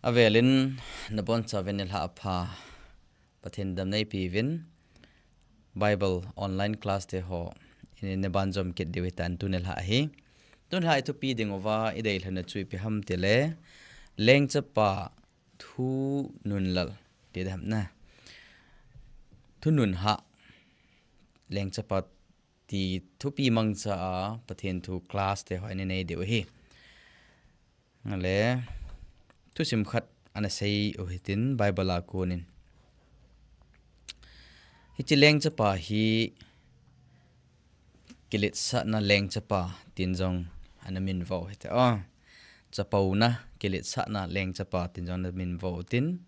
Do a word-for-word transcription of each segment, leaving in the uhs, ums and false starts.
Avelin nabonchauvin nilhah apha, Pathen damna eipeuvin, Bible online class te ho ina banjom kit diu hitan tuni nilhah hi. Tuni nilhah ithupi dinguva ideilhenna chu ipi ham tile, lengchapa thununlal ti diham na. Thununhah, lengchapa ti thupi mangcha a Pathen thu class te ho ina nei diu ahi. Ale, thusim khat ana sei u hitin Bible a konin. Hiche lengchapa hi kiletsahna lengchapa tin jong ana minvo hite. Chapouna kiletsahna lengchapa tin jong ana minvo tin.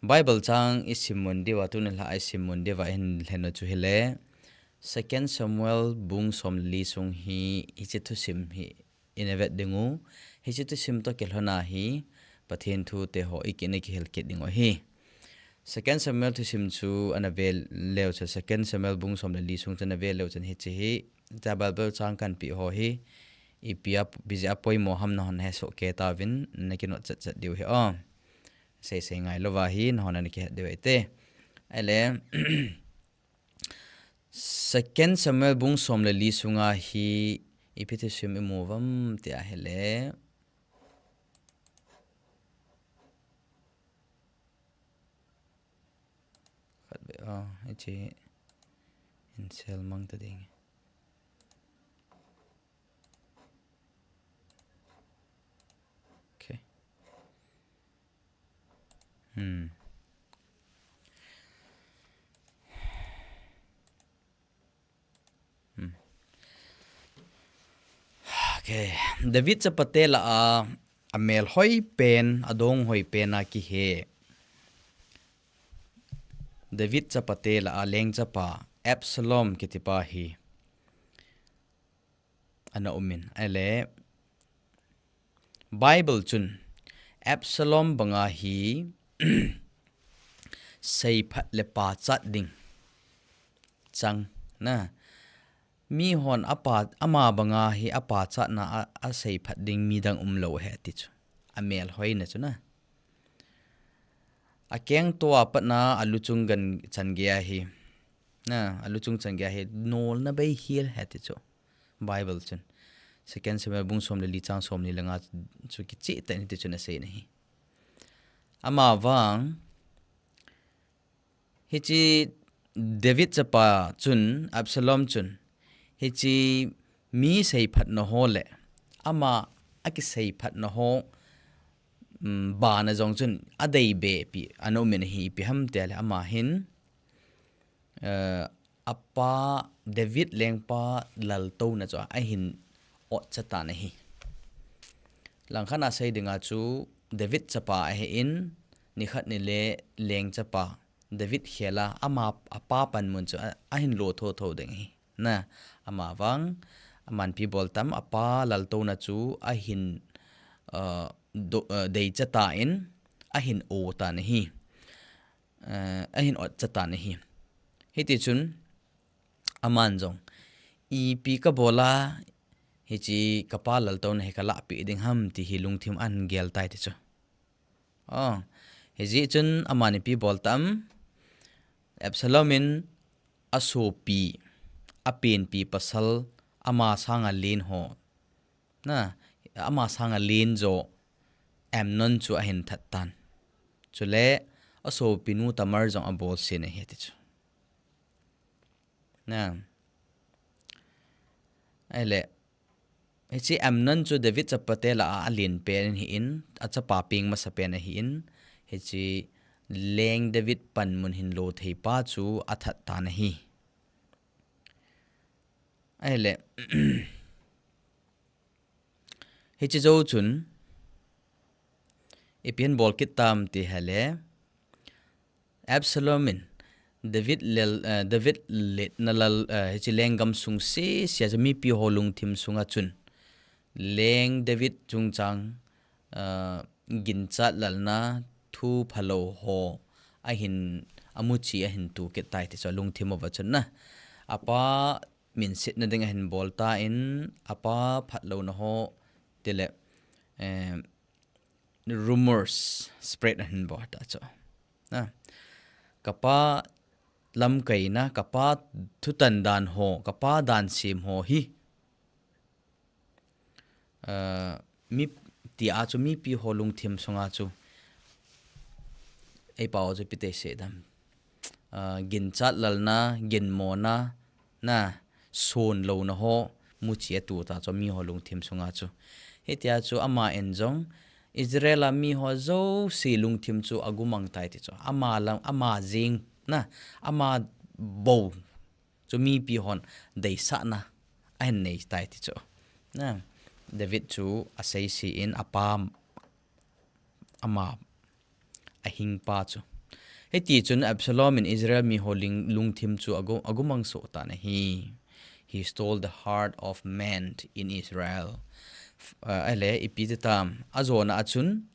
Bible chang isim mun diuva, tuni nilhah isim mun diuva ihin lhenu chu hile, Second Samuel bung som le li sung hi hiche thusim hi ina vet dingu, hiche thusim toh kilhona hi Pathen thu te ho iki-, ina kihil kit dingu ahi. Second Samuel thusim chu ana ve leu chun, Second Samuel bung som le li sung chu ana ve leu chun hiche hi, hiche Bible chang kanpeh ho hi, ipi a, ipi jeh a poimo ham nahon hesoh kei tauvin, nakinot chatchat diu ahi. Seisei ngailouva hi, nahon ana kihet diu ahite. Ahile, Second Samuel bung som le li sunga hi ipi thusim imu uvam ti ahile. Khatvei, ah, hiche in sel mang ta ding. Okay. Hmm. Hmm. Okay. David chapate lah a, amel hoi pen, adong hoi pen a kihe. David chapate lah a lengchapa Absalom kitipa hi ana umin. Ahile, Bible chun Absalom banga hi seiphat le pachat ding chang na. Mihon apa, ama banga hi apachatna a, aseiphat ding midang umlou ahi ati chu. Amel hoina chu na. Akengto a patna aluchung ganchan geiya hi. Na, aluchung chan geiya hi nolna bei hel ahi ati chu. Bible chun. Second Samuel bung som le li chang som ni le nga chu kicheh tah in hiti chun asei na hi. Amavang, hiche David chapa chun, Absalom chun, hiche mi seiphatna ho le ama akiseiphatna ho, um, bana jong chun adei be pi ana umin ahi, ipi ham tile ama hin, eh, apa David lengpa laltouna chu ahin otcha tan ahi. Langkhat a sei dinga chu David chapa ahin, nikhat nile lengchapa David khela ama, apa panmun chu a, ahin lo thotho ding ahi. Na, amavang, aman ipi bol tam, apa laltouna chu ahin, uh, do, uh, deicha tan, ahin o tan ahi. Eh, ahin otcha tan ahi. Hiti chun, aman jong, ipi kabol a, hiche kapa laltouna hi kalahpeh ding ham ti hi lungthim ahin gel tai ti chu. Oh, hijeh chun aman ipi bol tam, Absalom in asopi, apenpi pasal, ama sanga len ho. Na, ama sanga len jo Amnon chu ahin that tan. Chule asopinu Tamar jong abolse na ahi ti chu. Na. Ahile, hiche Amnon chu David chapate lah a alen pen ahin, achapa peng masa pen ahin, hiche leng David panmun hin lo thei pa chu athat tan ahi. Ahile, hiche jou chun, ipi ahin bol kit tam ti ahile, Absalom in David lel, eh, David letna lal, eh, hiche lenggam sung sese a chu mipi ho lungthim sunga chun leng David chungchang, eh, ginchat lalna thu phalou ho ahin, amuchi ahin tu kit tai ti chu alungthim uva chun na. Apa minsetna ding ahin bol tan, apa phatlouna ho tile, eh, rumors spread ahin bol ta chu. Na, kapa lamkaina, kapa thutan dan ho, kapa dan sem ho hi, ah, mi tia chu mipi ho lungthim sunga chu, ei pao chu ipi ti sei dam, ah, ginchat lalna, ginmona, na, sun louna ho muchi atu ta chu mi ho lungthim sunga chu. Hitia chu ama in jong Israel a mi ho jouse lungthim chu agumang tai ti chu. Ama lam, ama jing, na, ama bou chu mipi hon deisahna ahin nei tai ti chu. Na, David chu aseise in apa ama ahing pa chu. Hiti chun Absalom in Israel mi ho ling, lungthim chu agu, agumang soh tan ahi. He stole the heart of men in Israel. F-, ah, ahile ipi ti tam. Ajona a chun,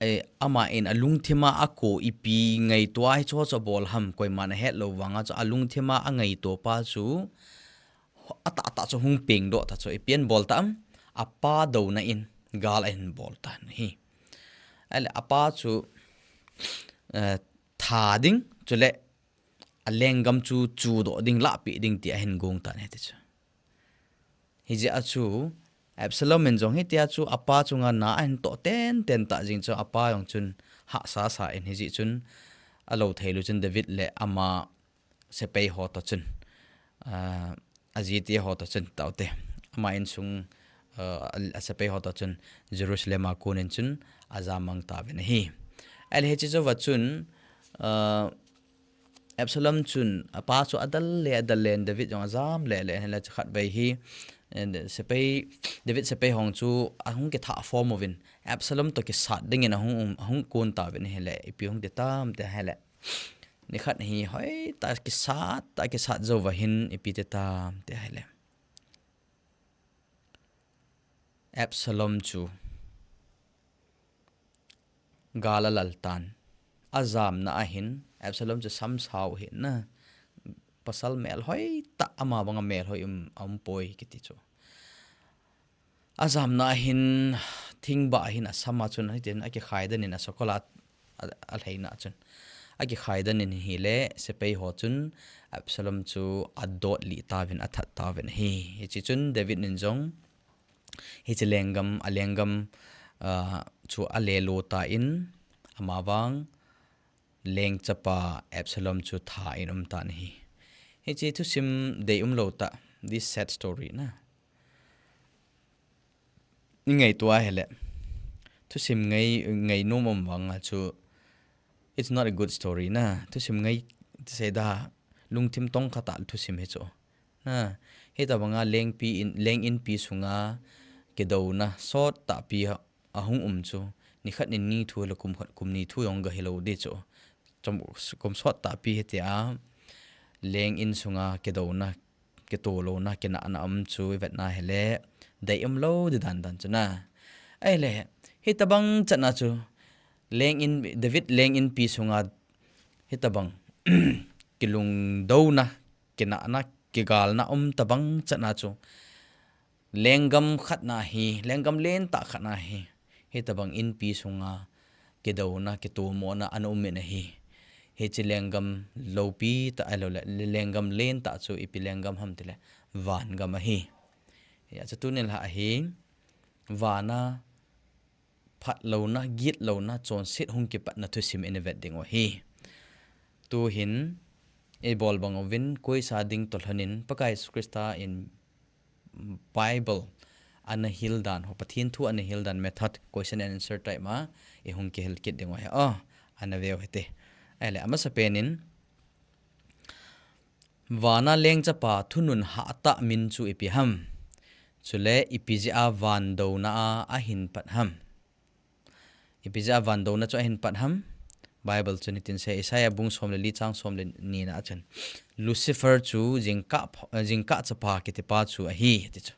eh, ama in alungthim a ako ipi ngaito a hiche ho chu abol ham, koiman ahet lou vanga chu alungthim a angaito pa chu atah tah chu hung pengdoh ta chu, ipi ahin bol tam, apa douna in gal ahin bol tan ahi. Ahile apa chu, eh, that ding, chule alenggam chu chudoh ding, lahpeh ding ti ahin gong tan ahi ti chu. Hijeh a chu Absalom in jong hitia chu apa chunga na ahin toh tenten tah jing chu apa jong chun hahsa sa in, hijeh chun alou thei lou chun David le ama sepai ho toh chun, ah, ajite ho toh chun taute, ama insung, ah, a, asepai ho toh chun Jerusalem a kon in chun ajamang tauvin ahi. Ahile hiche jouva chun, ah, Absalom chun apa chu adal le, adal le, David jong ajam le le, hile chu khatvei hi, eh, sepai, David sepai hon chu ahung kithah form uvin, Absalom toh kisat dingin ahung um, ahung kon tauvin ahile, ipi hung ti tam ti ahile, nikhat hi hoitah kisat, tah kisat jouva hin ipi ti tam ti ahile, Absalom chu gal alal tan. Ajamna a hin, Absalom chu samsao hin na, pasal melhoi tah, ama banga melhoi um, aumpoi kiti chu. Ajamna a hin, thingbah a hin asam a chun, hitin akikhai den in asakol a, a, alheina a chun, akikhai den in ahile, sepai ho chun Absalom chu adot lih tauvin, athat tauvin ahi. Hiche chun David in jong hiche lenggam, alenggam, ah, chu alelo tan, amavang lengchapa Absalom chu that in um tan ahi. Hiche thusim deium lou tah, this sad story na, i ngaito ahile, thusim ngai, ngainom um vanga chu, it's not a good story na. Thusim ngai, ti sei da, lungthim tongkha tah thusim hi chu. Na, hitobanga lengpi in, leng inpi sunga kidouna sot tahpi a, ahung um chu, nikhat ni ni thu le kum khat kum ni thu jong ga hilou ding chu. Chom, kum sot tahpi hitia leng in sunga kidouna, kitoh louna, kinahna um chu ivetna hile, deium lou ding dan dan chu na. Ahile, hitobang chatna chu, leng in, David leng inpi sunga hitobang kilungdouna, kinahna, kigalna um tobang chatna chu, lenggam khatna hi, lenggam lentah khatna hi, hitobang inpi sunga kidouna, kitomona ana um in ahi. Hiche lenggam loupi tah ahilou le, lenggam lentah chu ipi lenggam ham tile, vangam ahi. Hijeh a chu tuni lha ahi, vana phatlouna, gitlouna, chonset hung kipatna thusim i vet ding u ahi. Tuhin, i bol bang uvin, koisa ding toh lhonin, Pakai Jesu Christa in Bible ana hil dan ho, Pathen thu ana hil dan method, question and answer type ma, i hung kihil kit ding u ahi. Oh, ana veu hite. Ahile, amasapen in, vana lengchapa thunun hahtah min chu ipi ham? Chule ipi jeh a van douna a ahin pat ham? Ipi jeh a van douna chu ahin pat ham? Bible chun hitin sei, Isaiah bung som le li chang som le ni na a chun, Lucifer chu jingkah pha-, jingkah chapa kitipa chu ahi, ti chu.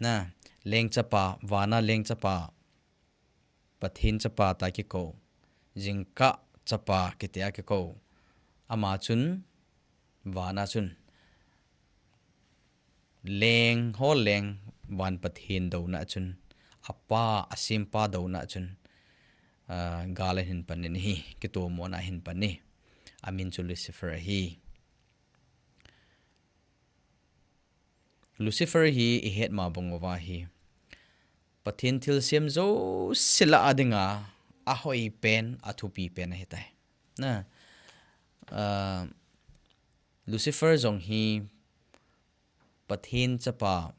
Na, lengchapa, vana lengchapa, Pathen chapa tia kikou, jingkah chapa kitia kikou. Ama chun, vana chun, leng, hol leng, van Pathen douna a chun, a pa, a sempa douna a chun, ah, gal a hin pan in ahi, kitomona hin pan in. A min chu Lucifer ahi. Lucifer hi i het ma bang uva hi Pathen thilsem jouse lah a dinga a hoi pen, a thupi pen ahi tai. Na, ah, Lucifer jong hi Pathen chapa,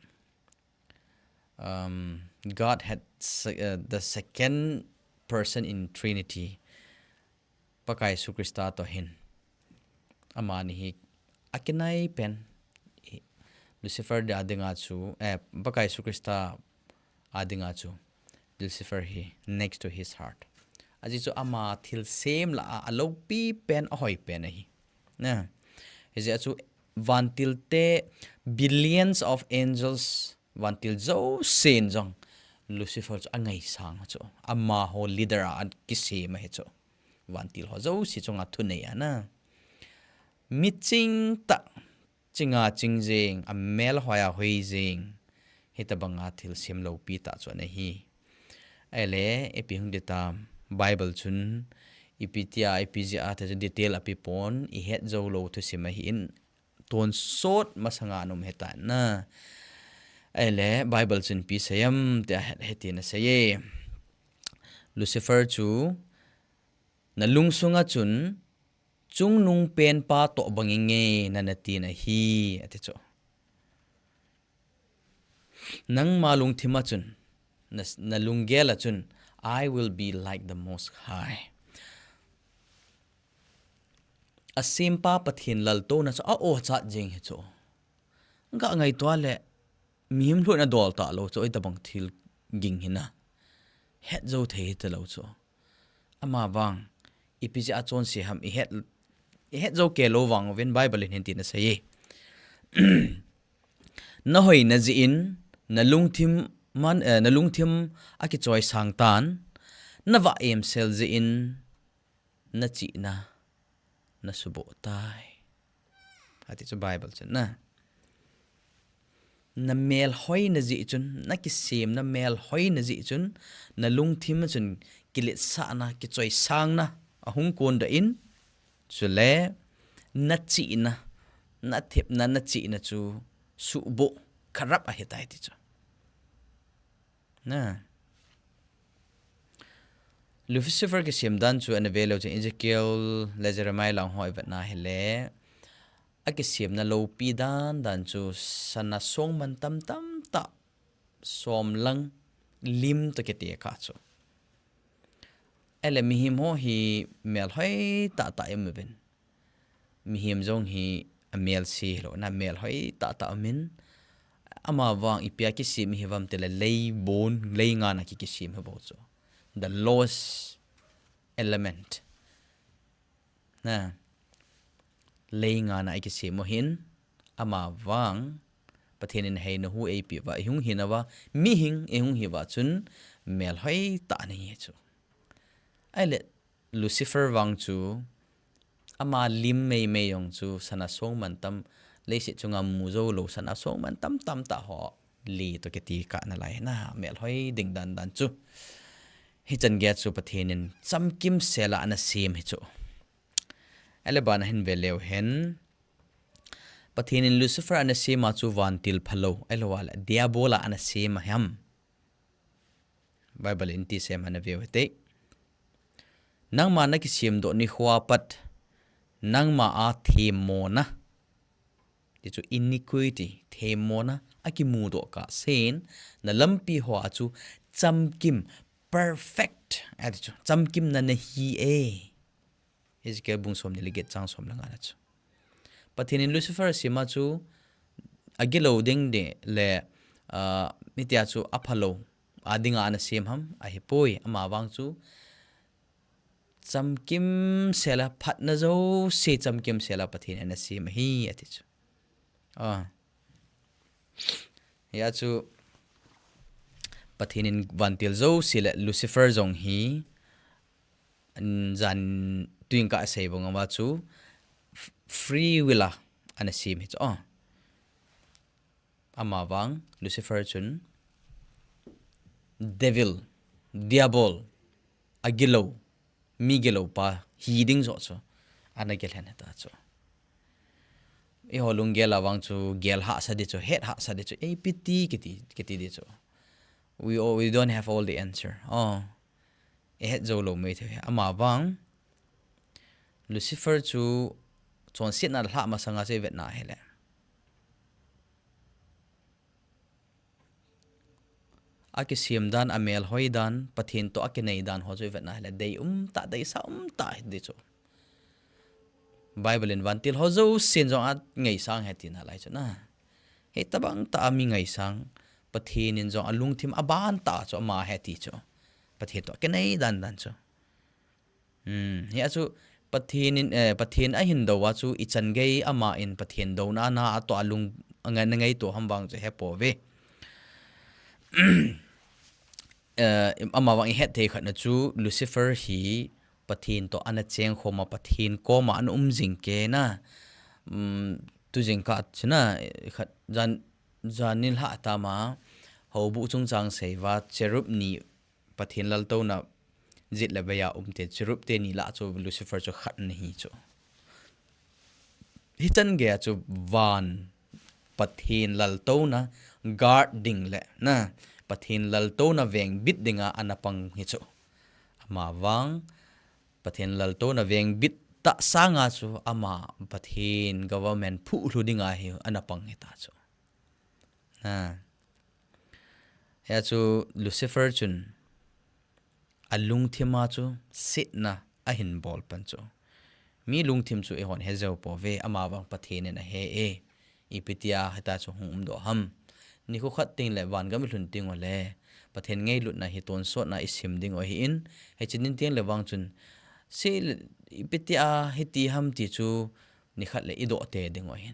um, God had se- uh, the second person in Trinity, Pakai Jesu Christa toh hin. Amani hi a kinai pen, i- Lucifer a dinga chu, eh, Pakai Jesu Christa a dinga chu, Lucifer hi next to his heart. Ajeh chu ama thilsem lah a, a loupi pen, a hoi pen ahi. Na, hijeh a chu vantil te, billions of angels, vantil jousen jong Lucifer chu a ngaisang chu. Amaho leader a kisem ahi chu. Vantil ho jouse chunga thunei a na. Mi ching tah, chinga ching jing, a mel hoi a hoi jing. Hitabanga thilsem loupi tah chu ana hi. Ahile, ipi hung ti tam, Bible chun, ipi tia, ipi jeh a, ti chu detail api pon, i het jou lou thusim ahin, tonsot masanga ana um ahi tai na. Ahile, Bible chun ipi asei em, tia het, het in asei e. Lucifer chu, na lungsung a chun, chungnung penpa toh bang inge nana tin ahi, ati chu. Nangma lungthim a chun, na, na lunggel a chun, "I will be like the Most High." A sempa Pathen laltouna chu a ochat jing hi chu. Ga ngaito le, mihem lhutna dol talou chu, oi tabang thil ging hina. Het jou thei hita lou chu. Amavang, ipi jeh a chonse ham i het, i het jou kei lou vang uvin Bible in hin tin asei e. Na hoina jeh in, na lungthim man, eh, na lungthim akichoisang tan, na vah emsel jeh in, na chihna, na suboh tai. Ati chu Bible chun na. Na mel hoina jeh chun, na kisemna mel hoina jeh chun, na lungthim a chun kiletsahna, kichoisangna, ahung kondoh in, chule, na chihna, na thepna, na chihna chu suhboh kharap ahitai ti chu. Na. Lucifer kisem dan chu ana ve leu chun Ezekiel le Jeremiah lang ho i vetna hile. Akisemna loupi dan dan chu sana songman tamtam tah som lang lim toh kiti kha chu. Ahile mihem ho hi mel hoi tah tah i um uvin. Mihem jong hi a melse hilou, na mel hoi tah tah um in. Amavang ipi a kisem i hiuvam tile lei bon, lei ngan a ki, kisem hi bou chu. The lowest element. Na, lei ngan a i kisem u hin, amavang, Pathen in heina hu eipeh uva, i hung hina uva, mihing i hung hi uva chun, mel hoi tah ana hi chu. Ahile, Lucifer vang chu, ama lim meimei jong chu, sana songman tam, leiset chunga mu jou lou, sana songman tam tam tah ho, li toh kiti kha nalai na, mel hoi ding dan dan chu. Hichan gei chu Pathen in chamkim sela ana sem hi chu. Ahile bana hin ve leu hen. Pathen in Lucifer ana sem a chu vantil phalou, ahilou le, Diabol a ana sem a ham. Bible in ti sem ana veu hite. Nangma na kisem doh nikho a pat, nangma a themmona. Ti chu iniquity, themmona, akimu doh kah sen, na lampi ho a chu chamkim, perfect, ati chu, chamkimna na hi e. Ezekiel bung som ni le get chang som le nga na chu. Pathen in Lucifer asem a chu, agilou ding de le, ah, mitia chu aphalou, a dinga ana sem ham, ahipoi, amavang chu, chamkim sela, phatna jouse chamkim sela Pathen ana sem ahi, ati chu. Ah. Hia chu Pathen in vantil jouse le Lucifer jong hi, an jan tuin ka sei bang uva chu f-, free will a ana sem hi chu. Ah. Amavang Lucifer chun devil, diabol, agilou, mi gilou pa hi ding joh chu ana gel hen heta chu. Eiho lunggel a vang chu gel hahsa di chu, het hahsa di chu, ei piti kiti, kiti di chu. We all, we don't have all the answer. Oh, ei het jou lou mai thei. Amavang Lucifer chu chonsetna lhah masanga chu i vetna hile, akisem dan, amelhoi dan, Pathen toh akinei dan ho chu i vetna hile, dei umtah, deisah umtah hi di chu. Bible in vantil ho jousen jong angaisang ahi tina lai chu na. Hitobang tah a mi ngaisang, Pathen in jong alungthim aban tah chu ama ahi ti chu. Pathen toh akinei dan dan chu. Hmm, hia chu Pathen in, eh, Pathen ahin dou a chu ichan gei ama in Pathen douna a na atoh a lung, anga, nangaito ham vang chu hepouve. Eh, amavang i het thei khatna chu Lucifer hi Pathen toh ana chengkhom a, Pathen koma ana um jing kei na. Hmm, tu jingkah chu na, khat jan, jan nilhah tama, houbuh chungchang seiva, cherub ni Pathen laltouna jet le beija um te, cherub teni lah chu Lucifer chu khat ana hi chu. Hichan geiya chu van Pathen laltouna guard ding le na, Pathen laltouna vengbit dinga ana pang hi chu. Amavang Pathen laltouna vengbit tah sanga chu ama Pathen government phuhlhu dinga hi ana pang hita chu. Ha. Hia chu Lucifer chun alungthim a chu setna ahin bol pan chu. Mi lungthim chu eihon he jou pouve, amavang Pathen in ahe e. Ipi tia hita chu hung umdoh ham. Nikho khat teng le vangam i lhun teng ule, Pathen ngailutna hi tonsotna i sim ding u ahin, hiche nin teng le vang chun, se le, ipi tia hiti ham ti chu nikhat le i doh te ding u ahin.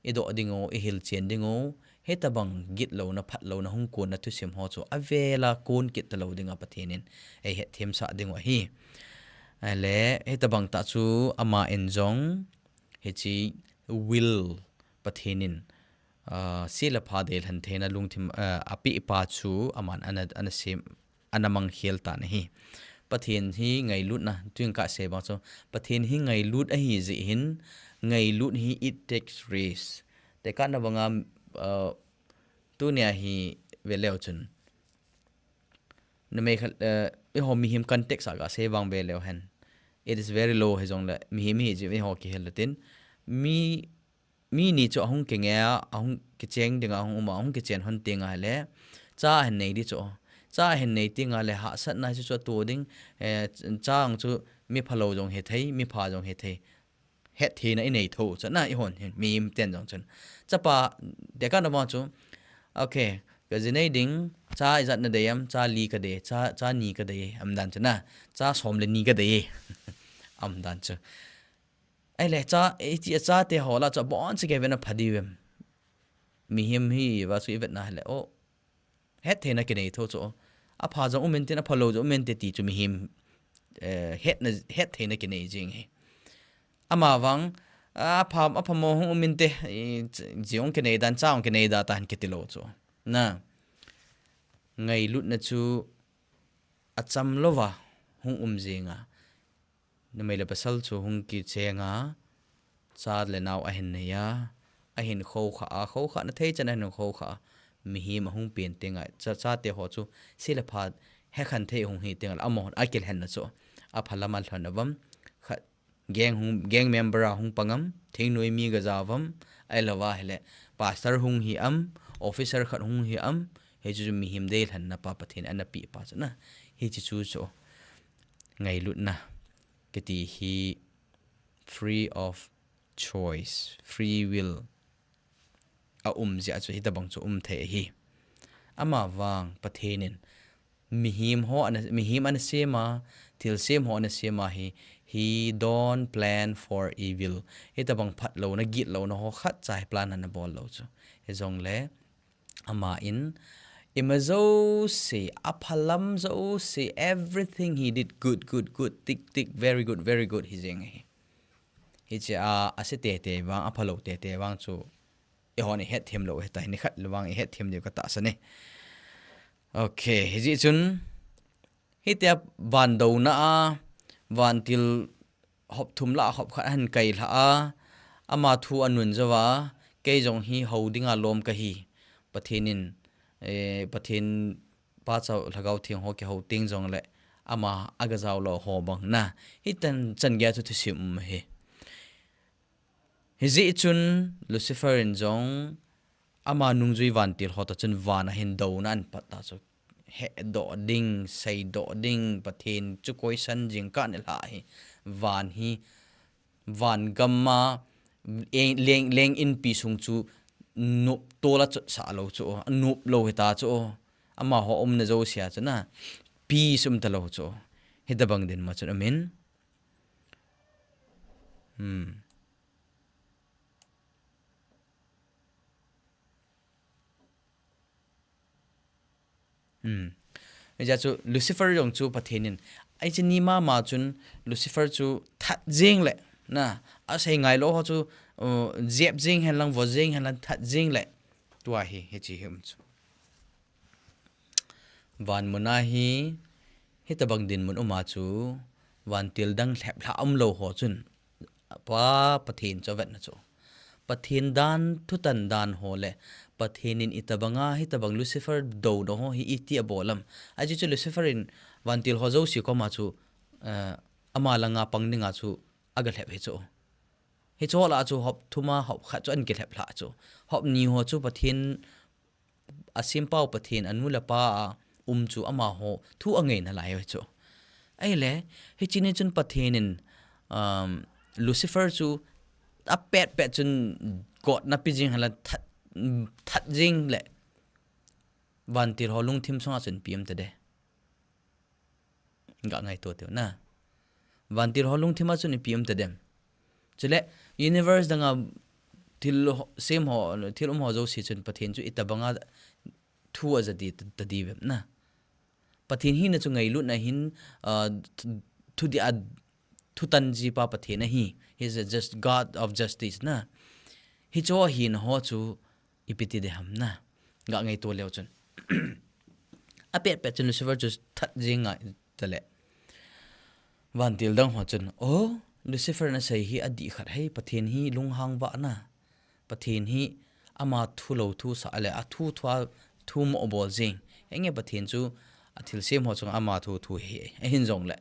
I doh ding u, i hilchen ding u, hitobang gitlouna, phatlouna hung konna thusim ho chu avela kon kit talou dinga Pathen in ei hetthemsah ding u ahi. Ahile, hitobang tah chu ama in jong, hiche will Pathen in, ah, se le pha deilhen theina lungthim, ah, apeh pa chu aman ana, ana sem, ana mangkhel tan ahi. Pathen hi ngailutna, tuin kasei bang chu, Pathen hi ngailut ahi jeh hin, ngailut hi it takes risk. Tekahna banga, ah, tunia hi veleu chun. Numei khat, eh, eiho mihem context a kasei vang veleu hen. It is very low hijongle, mihem hi jeh in eiho kihil tin. Mi, mi ni chu ahung kinge a, ahung kicheng dinga, ahung um a, ahung kichen hon tenga le, cha ahin nei di chu. Cha ahin nei tenga le, hahsatna chu chu ato ding, eh, cha ang chu mi phalou jong hithei, mi pha jong hithei. Hettheina i nei tho chu na, eihon hin, mihem ten jong chun. Chapa, tekahna bang chu, okay, kaji nei ding, cha ijat nadei em, cha li kadei, cha, cha ni kadei, umdan chu na, cha som le ni kadei, umdan chu. Ahile, cha, hiche a chate ho lah chu, aboncha kei vena pha diu em. Mihem hi, va chu i vetna hile, o, hettheina kinei tho chu. Apha jong um inte, aphalou jong um inte ti chu mihem, eh, hetna, hettheina kinei jing hi. Amavang, apha, aphamo hung um inte, i, ch-, ji hung kinei dan, cha hung kinei dan tahin kiti lou chu. Na, ngailutna chu acham louva hung um jinga. Numei le pasal chu hung kichenga, cha le nao ahin neiya, ahin khoukhah a, khoukhahna thei chan ahin khoukhah a, mihem ahung pen tenga, cha, chate ho chu se le pha hekhen thei hung hi tenga, amahon akilhenna chu, apha lama lhon avam, khat gang hung, gang member a hung pang am, thingnoi mi gaja vam, ahilouva hile, pastor hung hi am, officer khat hung hi am, hichu chu mihem deilhenna pa Pathen in ana peh pa chu na, hiche chu chu. Ngailutna kiti hi free of choice, free will a um jeh a chu hitobang chu um thei ahi. Amavang Pathen in mihem ho ana, mihem ana sem a, thilsem ho ana sem a hi, he don't plan for evil. Hitobang phatlouna, gitlouna ho khatcha hi plan ana bol lou chu. Hijongle, ama in, ima jouse, aphalam jouse, everything he did good, good, good, tick, tick, very good, very good, hi jeng ahi. Hiche a, ase tete vang, aphalou tete vang chu, eihon ihet them lou hita, nikhat le vang ihet them diu katahsan e. Ok, hijeh chun, hitia van douna a, vantil hop thum lah a hop khat ahin kailhah a, ama thu anun jouva, kei jong hi hou dinga lom kahi. Pathen in, eh, Pathen Pa, Chapa, Lhagao Theng ho kihou teng jongle, ama aga jao lou ho bang na. Hitan chan geiya chu thusim um ahi. Hijeh chun Lucifer in jong ama nungjui vantil ho toh chun van a hin douna ahin pat ta chu. Hedoh ding, seidoh ding, Pathen chu koisan jingkah nilhah hi. Van hi, van gam'a, eng, leng, leng inpi sung chu nop tol a chotsah lou chu, anop lou hita chu. Amaho umna jousea chu na, peace um talou chu. Hitabang dinmun chun umin. Hmm. Hmm. Hijeh chu Lucifer jong chu Pathen in, hiche ni mama chun Lucifer chu that jeng le, na, asei ngailou ho chu, uh, jep jeng hen lang, vo jeng hen lang, that jeng le. Tua hi, hiche hi um chu. Van muna hi, hitabang dinmun uma chu, vantil dang lheplhah umlou ho chun, Pa Pathen chu avetna chu. Pathen dan, thutan dan ho le, Pathen in itabanga, hitabang Lucifer douna ho hi iti abol am. Ajeh chu Lucifer in vantil ho jouse koma chu, eh, ama langa pang dinga chu aga lhep hi chu. Hiche lah a chu hop thum a hop khat chu ahin kilhep lhah chu. Hop ni ho chu Pathen, asempau Pathen, anu le apa a um chu amaho thu angai nalai hi chu. Ahile, hiche ni chun Pathen in, um, Lucifer chu apet pet chun gotna pe jeng hen lang that, that jeng le vantil ho lungthim sunga chun ipi um tadem. Ga ngaito teu na. Vantil ho lungthim a chun ipi um tadem. Chule, universe danga thil ho, sem ho, thil um ho jouse chun Pathen chu itabanga thu aja di ta, tadem na. Pathen hina chu ngailutna hin, ah, thu, thudih a thutan jipa Pathen ahi. He is a just God of justice na. Hiche hina ho chu ipi ti ding ham na. Ga ngaito leu chun. Apet pet chun Lucifer chu that jeng ngai tale. Vantil dang ho chun, "Oh, Lucifer nasei hi adih khat ahi, Pathen hi lunghang vah na. Pathen hi ama thu lou thu sah le, athu thua thu mo bol jeng. Henge Pathen chu athilsem ho chunga ama thu thu hi, ahin jongle.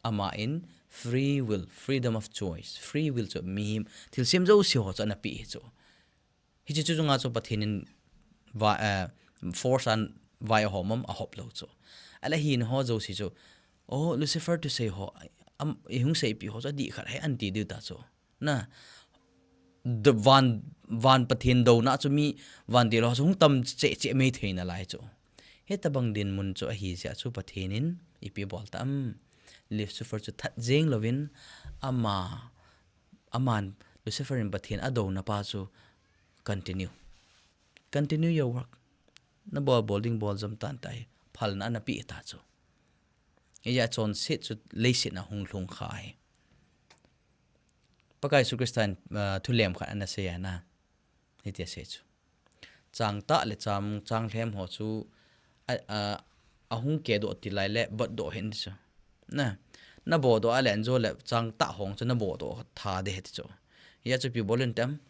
Ama in free will, freedom of choice, free will chu mihem, thilsem jouse ho chu ana pe hi chu." Hiche chu chunga chu Pathen in va, eh, force ahin vai ahom am, ahop lou chu. Ahile hina ho jouse chu, "Oh, Lucifer thusei ho, am, ihung seipi ho chu adih khat ahi," ahin ti diu ta chu. Na, the van, van Pathen douna chu mi vantil ho chu hung tam cheh cheh mai thei nalai chu. Hitabang dinmun chu ahi jeh a chu Pathen in ipi bol tam. Lucifer chu that jeng louvin ama, aman Lucifer in Pathen adouna pa chu continue. Continue your work. Nabol bol ding bol jom tan tai. Phalna ana pe ta chu. Hijeh a chonset chu leiset a hung lhung kha hi. Pakai Jesu Christa in, ah, thulem khat ana sei ana. Hitia asei chu. Changtah le chang, changlhem ho chu a, a, ahung kedoh tilai le botdoh hen ti chu. Na, nabodoh a le anjo le changtah ho chu nabodoh tha ding ahi ti chu. Hijeh a chu ipi bol in tem.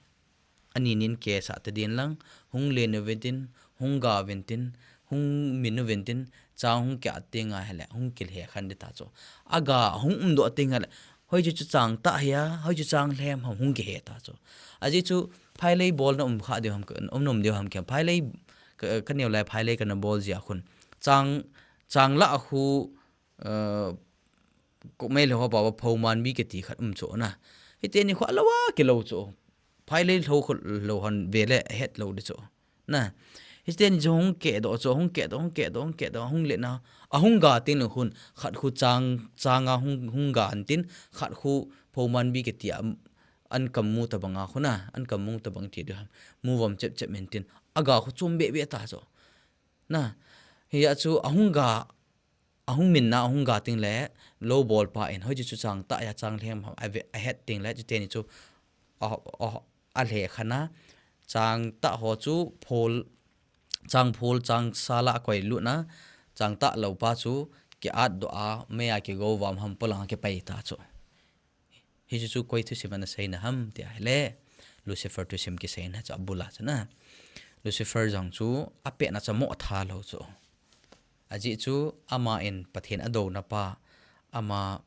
Ani nin kesah ta ding lang, hung len uvin tin, hung ga uvin tin, hung min uvin tin, chang hung keh teng ahile, hung kilhe khen ding ta chu. Aga hung umdoh teng ahile, hoiche chu changtah ahi a, hoiche chu changlhem ham hung kihe ta chu. Ajeh chu phailei bolna um kha diu ham, um nom diu ham kei. Phailei ka, ka neo lai phailei kana bol jeh a khun. Chang, chang lah a khu, eh, Kuki le ho pa va phoman bi kiti khat um chu na. Hiteni khu alou a kilou chu. Phailei lou khu lou hon ve le ahet lou ding chu. Na. Hiteni chu hung kedoh chu, hung kedoh, hung kedoh, hung kedoh, hung le na. Ahung ga teng le khun, khat khu chang, chang a hung, hung ga an tin, khat khu phoman bi kiti a, an kam mu tabang a khu na, an kam mu tabang ti ding ham. Mu vom chep chep men tin. Aga khu chom be be ta chu. Na. Hijeh a chu ahung ga, ahung min na, ahung ga teng le, lou bol pa in, hoiche chu changtah ahi a, changlhem ham, ave, ahet teng le, chuteni chu, a, a, alhe khen a, changtah ho chu phol, changphol, changsala akoi lutna, changtah lou pa chu kiat doh a, mei a kigo vam ham polang a kipai ta chu. Hichu chu koi thusim ana seina ham tia ahile, Lucifer thusim kiseina chu abul a chu na. Lucifer jong chu apetna chu amo tha lou chu. Ajeh chu ama in Pathen adouna pa, ama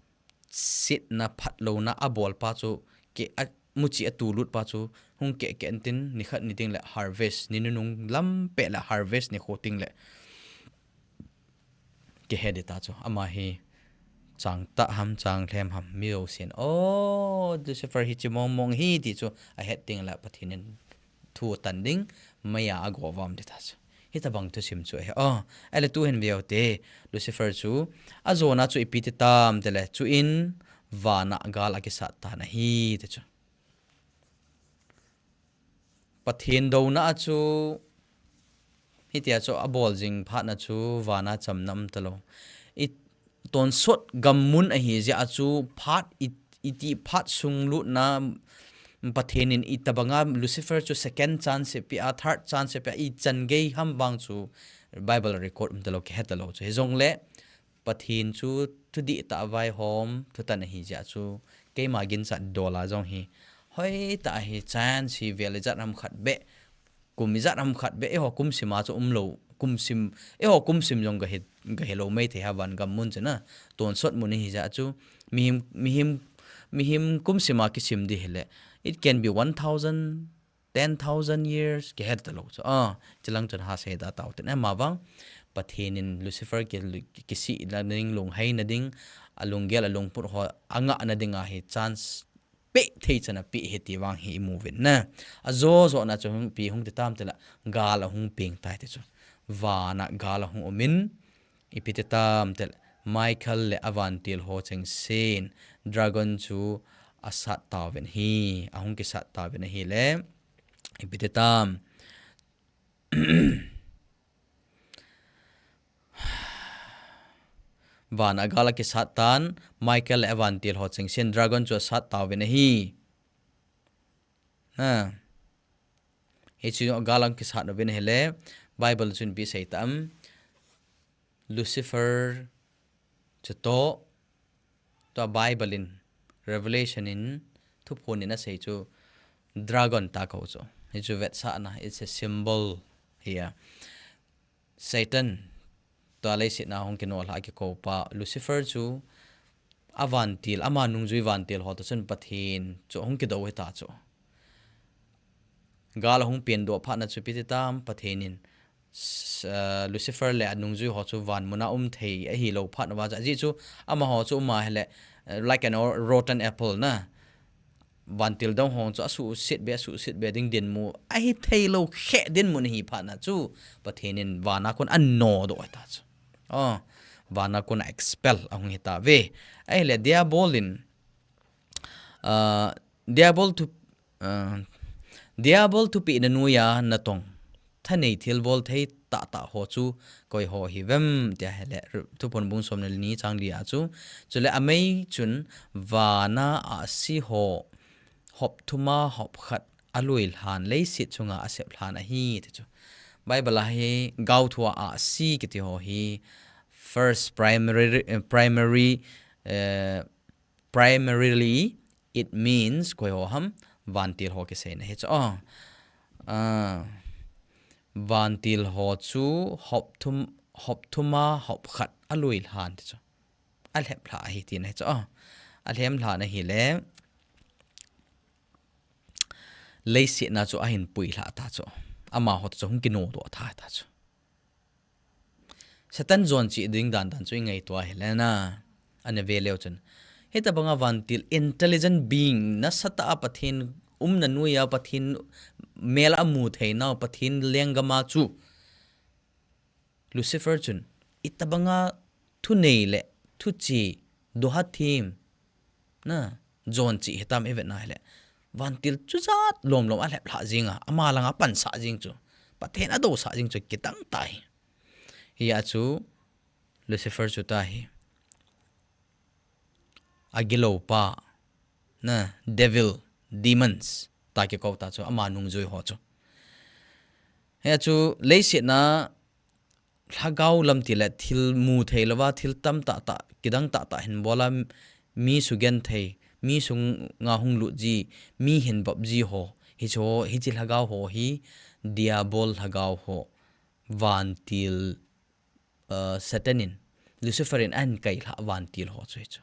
setna phatlouna abol pa chu, ke a, muchi atulut pa chu, hung keh keh intin, nikhat ni ding le harvest, ni nunung lam peh le harvest nikho ding le kihe ding ta chu. Ama hi changtah ham, changlhem ham, mi jousen, o, Lucifer hi chi mong mong hi ti chu ahet ding le Pathen in thu atan ding, mei a ago vam ding ta chu. Hitabang thusim chu ahi. O, ahile tu hin veu te, Lucifer chu ajona chu ipi ti tam tile, chuin vana gal akisat tan ahi ti chu. Pathen douna a chu, hitia chu abol jing phat na chu vana chamna um talou. I tonsot gam mun ahi jeh a chu phat i, iti phat sung lutna Pathen in itabanga Lucifer chu second chance pe a, third chance pe a, ichan gei ham vang chu Bible record um talou, kihe talou chu. Hijongle Pathen chu thudih tah vaihom, thutan ahi jeh a chu, keima ginchat dol a jong hi, hoitah hi chance hi vel ijat ham khat beh, kum ijat ham khat beh, eiho kum sim a chu umlou, kum sim, eiho kum sim jong gahi, gahi lou mei thei ha van gam mun chu na, tonsot mun ahi jeh a chu, mihem, mihem, mihem kum sim a kisim ding hile, it can be one thousand, ten thousand years, kihe talou chu. A, chilang chun ha sei da tau tin. Ama vang, Pathen in Lucifer ki, kisihna ding, lungheina ding, alunggel, alungput ho, angahna ding a hi chance pe thei chan ape hi ti vang hi imu uvin na. Ajo jo na chu hung pi hung ti tam tile, gal ahung peng tai ti chu. Vana gal ahung um in, ipi ti tam tile, Michael le avantil ho chengsen, dragon chu asat tauvin ahi, ahung kisat tauvin ahile, ipi ti tam. Vana gal akisat tan, Michael le avantil ho chengsen, dragon chu asat tauvin ahi. Ha. Hichu gal ahung kisat uvin ahile, Bible chun ipi sei tam. Lucifer chutoh, tua Bible in, Revelation in, Thuphon in asei chu dragon tia kou chu. Hichu vetsahna, it's a symbol here. Satan, tua leiset a hung kinolha a kikou pa, Lucifer chu, avantil, ama nungjui vantil ho toh chun Pathen chu ahung kidou hita chu. Gal ahung peng doh phat na chu ipi ti tam, Pathen in, s-, ah, Lucifer le anungjui ho chu van mun a um thei ahilou phat na va chu, ajeh chu amaho chu um ahile, eh, like an o-, rotten apple na. Vantil dang ho chu asuhset be, asuhset be ding dinmun, ahi theilou khe dinmun ahi phat na chu, Pathen in van a kon anodoh ta chu. O, van a kon a expel ahung hita ve. Ahile Diabol in, ah, Diabol thu, ah, Diabol thupeh na noiya natong, thanei thilbol thei tahtah ho chu koi ho hivem tia ahile, Thuphon bung som le ni chang li a chu, chule amei chun vana ahsi ho hop thum a hop khat alui lhan leiset chunga asep lhan ahi ti chu. Bible a hi gaothua ahsi kiti ho hi first primary, eh, primary, eh, primarily, it means koi ho ham, vantil ho kiseina hi chu. O, ah, vantil ho chu hop thum, hop thum a hop khat alui lhan ti chu. Alhep lha ahi tina hi chu. O, alhem lha na hile, leiset na chu ahin pui lha ta chu. Amaho chu hung kinodoh ta ta chu. Satan jon chih ding dan dan chu ingaito a hile na. Ana ve leu chun, hitabanga vantil intelligent being, nasatah a Pathen umna noiya Pathen mel a amu theinau, Pathen lenggam a chu Lucifer chun, itabanga thunei le thuche, doha them, na, jon chih hitam ivet na hile, vantil chujat lom lom alhep lha jing a, ama langa apansah jing chu, Pathen adousah jing chu kidang tai. Hia chu Lucifer chu tahi. Agilou pa, na, devil, demons, tia kikou ta chu, ama nungjui ho chu. Hichu leiset a lhagao lam tile thil mu thei louva, thil tam tah tah, kidang tah tah hin bol a, mi sugenthei, mi sunga hung lut ji, mi hin vop ji ho, hichu, hiche lhagao ho hi Diabol lhagao ho, vantil, uh, Satan in, Lucifer in ahin kailhah vantil ho chu hichu.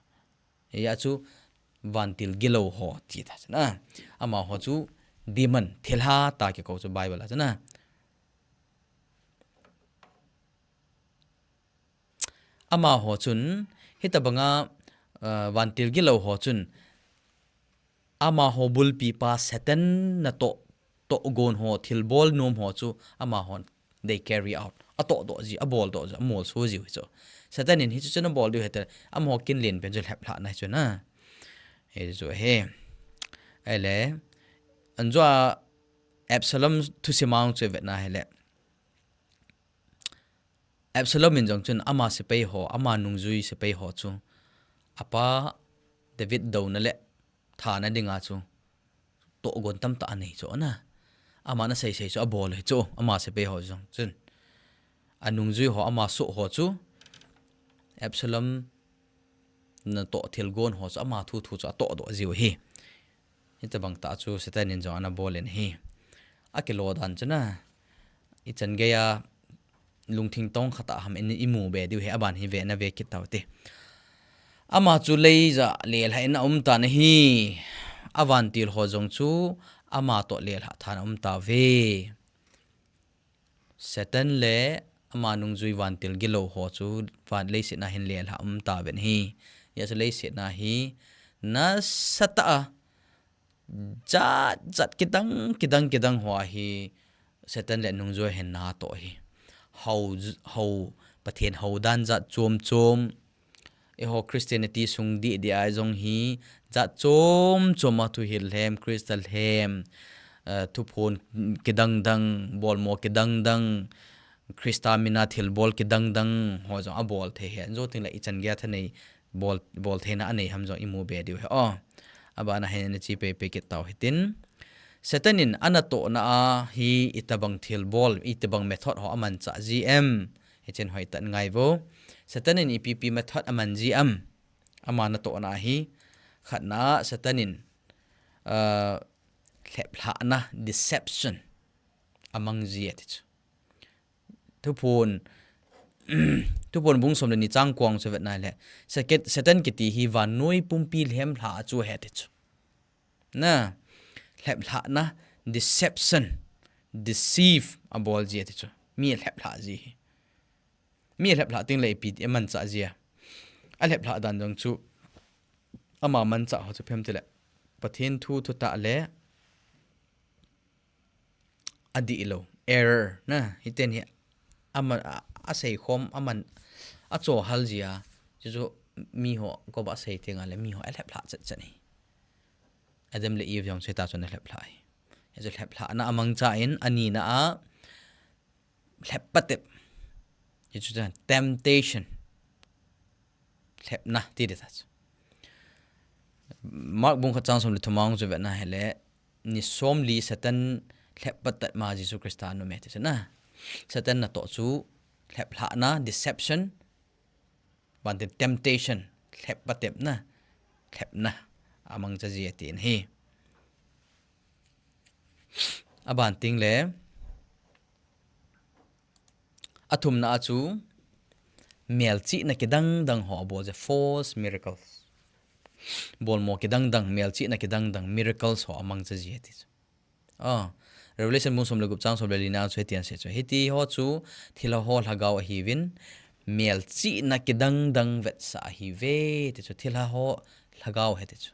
Hichu vantil gilou ho ti ta chu na. Amaho chu demon, thilha tia kikou chu Bible a chu na. Amaho chun, hitabanga, uh, vantil gilou ho chun, amaho bulpipa Satan natoh, tohgon ho, thilbol nom ho chu, amahon they carry out. Atohdoh ji, aboldoh ji, amolso jiu hichu. Satan in hichu chu nabol diu hite, amaho kinlen pen chu lheplhahna hichu na. Hichu hi. Ahile, anjoa Absalom thusim a chu vetna hile. Absalom in jong chun ama sepai ho, ama nungjui sepai ho chu, apa David douna le thana dinga chu, tohgon tamtah anei chu na. Aman asei sei chu abol hichu, ama sepai ho jong chun. Anungjui ho, ama soh ho chu, Absalom natoh thilgon ho chu, ama thu thu chu atohdoh jiu hi. Hitabang tah chu Satan in jong anabol in ahi. Akilo dan chu na. Ichan geiya lungthim tong khat a ham in imu be diu hi, aban hi ve nave kit tau te. Ama chu leija lelhah in aum tan ahi. Avantil ho jong chu ama toh lelhah than aum tauve. Satan le ama nungjui vantil gilou ho chu van leiset a hin lelhah um tauvin ahi. Hichu leiset a hi nasatah a jat jat kidang, kidang, kidang ho hi Satan le nungjui hin natoh ahi. Hou, hou, Pathen hou dan jat chom chom. Eiho Christianity sung dih dih a jong hi jat chom chom a thuhil lhem, Christa lhem, eh, thuphon kidang dang, bolmo kidang dang, Christa mina thilbol kidang dang ho jong abol thei hi. Anjo tengle ichan geiya thanei bol, bol theina anei ham jong imu be diu hi. O, abana hin ana chi pei pei kit tau hitin. Satan in anatohna a hi itabang thilbol, itabang method ho amanchah ji em. Hichen hoitah in ngai vo. Satan in ipi pi method aman ji em. Ama natohna a hi, khatna a Satan in, uh, lheplhahna, deception, amang ji ati chu. Thuphon, Thuphon bung som le ni chang kong chu vetna le, Satan kiti hi vannoi pumpi lhemlha a chu ahi ati chu. Na, lheplhahna, deception, deceive abol ji ati chu. Mi alheplhah ji hi. Mi alheplhah tengle ipi ti amanchah ji a. Alheplhah dan jong chu ama manchah ho chu ipi ham tile, Pathen thu thutah le adihlou, error, na, hiten hi aman, a, aseikhom, aman, achohal ji a, chuchu miho, koba asei tengle miho alheplhah chet chet hi. Adam le Eve jong chu hita chun alheplhah hi. Hichu lheplhahna amangcha in, anina a, lhep patep. Hichu temptation. Lhepna ti ding ahi. Mark bung khat chang som le thum a chu vetna hile, ni somli Satan lhep patep ma Jesu Christa anom e ti chu na. Satan natoh chu lheplhahna, deception, bante temptation, lhep patepna, lhepna amangcha ji atin ahi. Aban tengle, athumna a chu, melchihna kidang dang ho abol ji, false miracles. Bolmo kidang dang, melchihna kidang dang, miracles ho amangcha ji ati chu. Ah, Revelation bung som le gup chang som le lina chu hiti asei chu. Hiti ho chu thilha ho lhagao ahiuvin, melchihna kidang dang vetsah ahiuve ti chu, thilha ho lhagao ahi ti chu.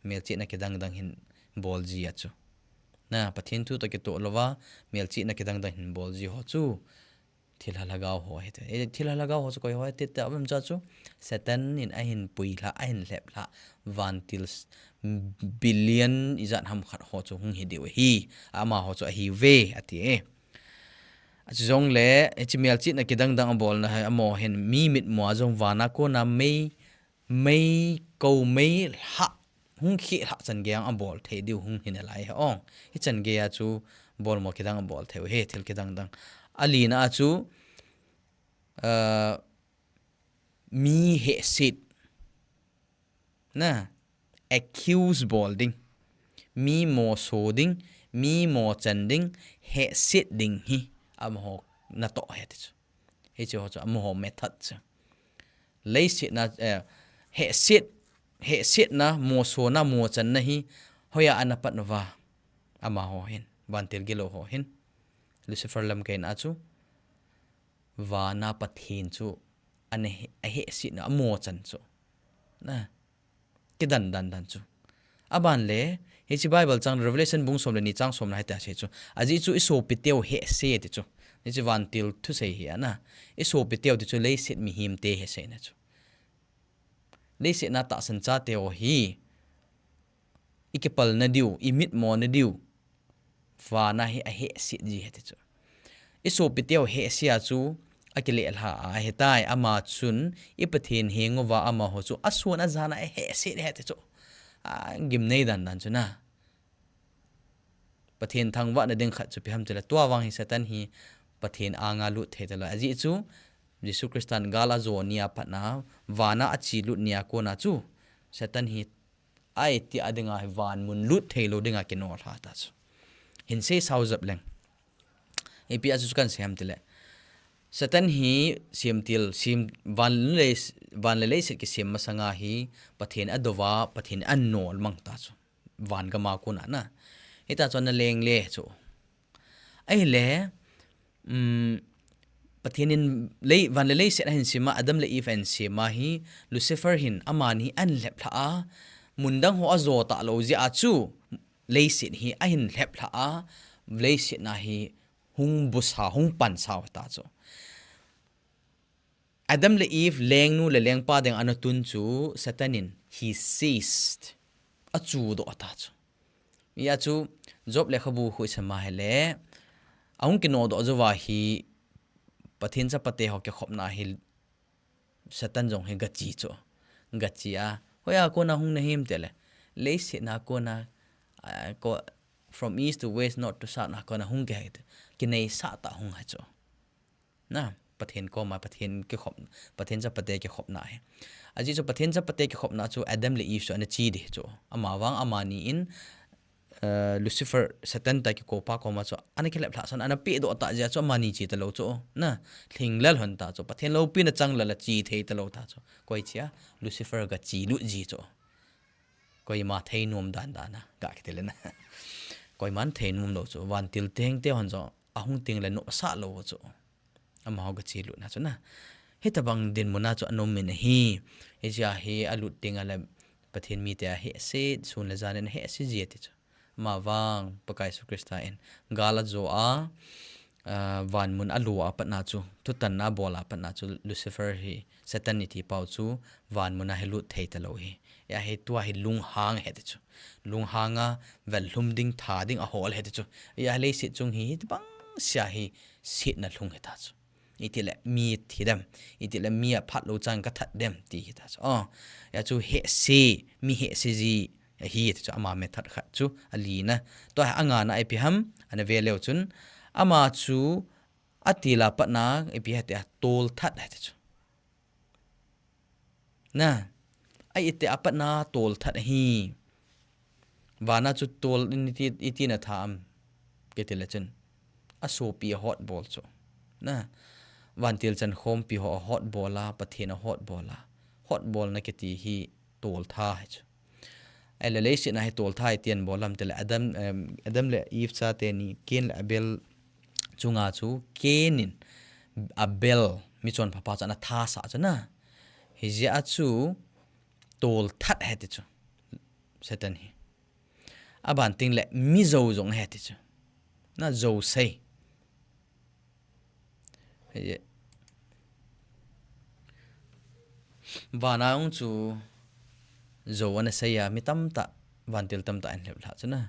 Melchihna kidang dang hin bol ji a chu. Na, Pathen thu toh kitoh louva, melchihna kidang dang hin bol ji ho chu thilha lhagao ho ahi ti. E, thilha lhagao ho chu koi ho ahi ti ta, aum cha chu Satan in ahin puilha, ahin lheplha, vantil s-, billion ijat ham khat ho chu hung hi diu ahi. Amaho chu ahiuve ati e. Achujongle, hiche melchihna kidang dang abolna hi amaho hin mi mitmu a jong vana kona mei, mei ko mei lha, hung kheh lha chan gei a abol thei diu hung hi nalai hi ong. Hichan gei a chu Bolmo kidang abol thei u ahi, thil kidang dang. Alina a chu, ah, mi hehset. Na, accuse bol ding. Mi moso ding, mi mochan ding, hehset ding hi amaho natoh ahi ti chu. Hiche ho chu amaho method chu. Leiset na, eh, hehset, hehset na, moso na, mochan na hi hoiya ana pat uva. Amaho hin, vantil gilou ho hin. Lucifer lamkaina chu, vana Pathen chu ana he-, ahehset na, amochan chu. Na, kidan dan dan chu. Aban le, hiche Bible chang Revelation bung som le ni chang som na hitia asei chu. Ajeh chu i sopiteu hehse ti chu. Hiche vantil thusei hi ana. I sopiteu ti chu leiset mihemte hehse na chu. Leiset na tahsan chateu hi. I kipalna diu, i mitmona diu. Vana hi ahehset ji ahi ti chu. I sopiteu hehse a chu akilelha a ahitai, ama chun i Pathen henguva amaho chu asun ajan a ahehset ahi ti chu. Agimnei dan dan chu na. Pathen thangvahna ding khat chu ipi ham tile, tua vang hi Satan hi Pathen anga lut thei talou. Ajeh chu Jesu Christan gal ajo nia patna, vana achelut nia kona chu Satan hi aiti a dinga hi vanmun lut theilou dinga kinolha ta chu. Hin seisao jep leng. Ipi a chu kan sei ham tile, Satan hi semtil, sem, van le, van le leiset kisem masanga hi Pathen adouva, Pathen anol mang ta chu. Van gama kona na. Hita chu ana lengle chu. Ahile, um, Pathen in lei, van le leiset ahin sema, Adam le Eve ahin sema hi, Lucifer hin amani ahin lheplha a, mun dang ho ajo talou jeh a chu, leiset hi ahin lheplha a, leiset na hi hung busa, hung pansa ta chu. Adam le Eve lengnu le lengpa ding ana tun chu Satan in he seized, achudoh ta chu. Hia chu Job lekhabu khu i sim a hile, ahung kinodoh jouva hi Pathen chapate ho kikhopna hi Satan jong hi gache chu. Gache a, hoiya kona hung nahim tile, leiset na kona, ah, ko, from east to west, north to south na kona hung kihei te. Kineisah tah hung ahi chu. Na, Pathen koma, Pathen kikhop, Pathen chapate kikhopna hi. Ajeh chu Pathen chapate kikhopna chu Adam le Eve chu ana che ding chu. Ama vang amani in, eh, Lucifer, Satan toh kikoupa koma chu ana kilheplha son, ana pedoh ta jeh a chu amani che talou chu. Na, lhinglel lhon ta chu. Pathen loupina changlel a che thei talou ta chu. Koi chea, Lucifer gachelut ji chu. Koima theinom dan dan a, ga kiti le na. Koiman theinom lou chu. Vantil tengte hon jong ahung teng le nomsah lou chu. Amaho gachelutna chu na. Hitabang dinmun a chu ana um in ahi. Hichea hi alut teng a le Pathen mite ahehse, sun le jan in ahehse ji ati chu. Ama vang Pakai Jesu Christa in gal ajo a, ah, vanmun alo a patna chu, thutanna abol a patna chu, Lucifer hi, Satan iti pau chu, vanmun a hi lut thei talou ahi. Hia hi tua hi lunghang ahi ti chu. Lunghang a, vel lhum ding, tha ding, ahol ahi ti chu. Hia hi leiset chung hi, hitobang sea hi, setna lhung ahi ta chu. Itile mi thi dem, itile mi aphat lou chan kathat dem ti ahi ta chu. Oh, hia chu hehse, mi hehse ji ahi ti chu ama method khat chu alina. Tua hi angana ipi ham, ana ve leu chun. Ama chu atil a patna ipi ham tia tolthat ahi ti chu. Na, a iti a patna tolthat ahi. Vana chu tol in iti, iti na tha am. Kiti le chun. Asopi ahotbol chu. Na, vantil chankhompi ho ahotbol a, Pathen ahotbol a. Hotbolna kiti hi toltha ahi chu. Ahile leiset na hi toltha iti abol lam tile Adam, em, Adam le Eve chate ni Cain le Abel chunga chu Cain in Abel michonpha pa chu ana thasah chu na. Hijeh a chu tolthat ahi ti chu. Satan hi. Aban teng le mi jou jong ahi ti chu. Na jousei. Hijeh. Vana hung chu jou ana sei a mi tamtah, vantil tamtah ahin lheplha chu na.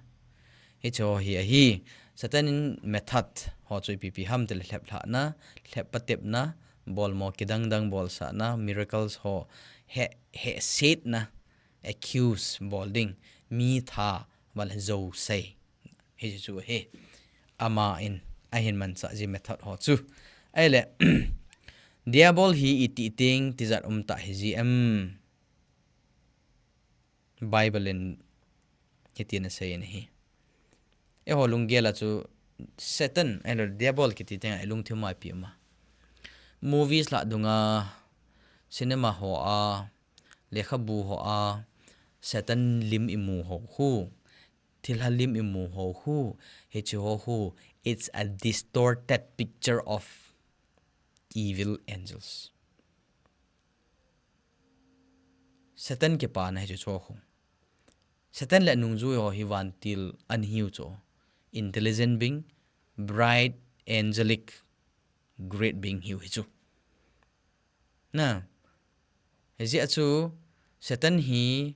Hiche ho hi ahi, Satan in method ho chu ipi ipi ham tile lheplhahna, lhep patepna, bolmo kidang dang bolsahna, miracles ho, he, hehsetna, accuse bol ding, mi tha, van le jousei. Hichu chu ahi. Ama in ahin manchah ji method ho chu. Ahile, Diabol hi iti teng tijat um tah hi ji em? Bible in hitin asei in ahi. Eiho lunggel a chu Satan, ahilou Diabol kiti teng a ilungthim a ipi um a. Movies lah dunga, cinema ho a, lekhabu ho a, Satan lim imu ho khu, thilha lim imu ho khu, hiche ho khu, it's a distorted picture of evil angels. Satan kipana hichu chu khu. Satan le anungjui ho hi vantil ahiu chu. Intelligent being, bright, angelic, great being hiu hichu. Na. Hijeh a chu Satan hi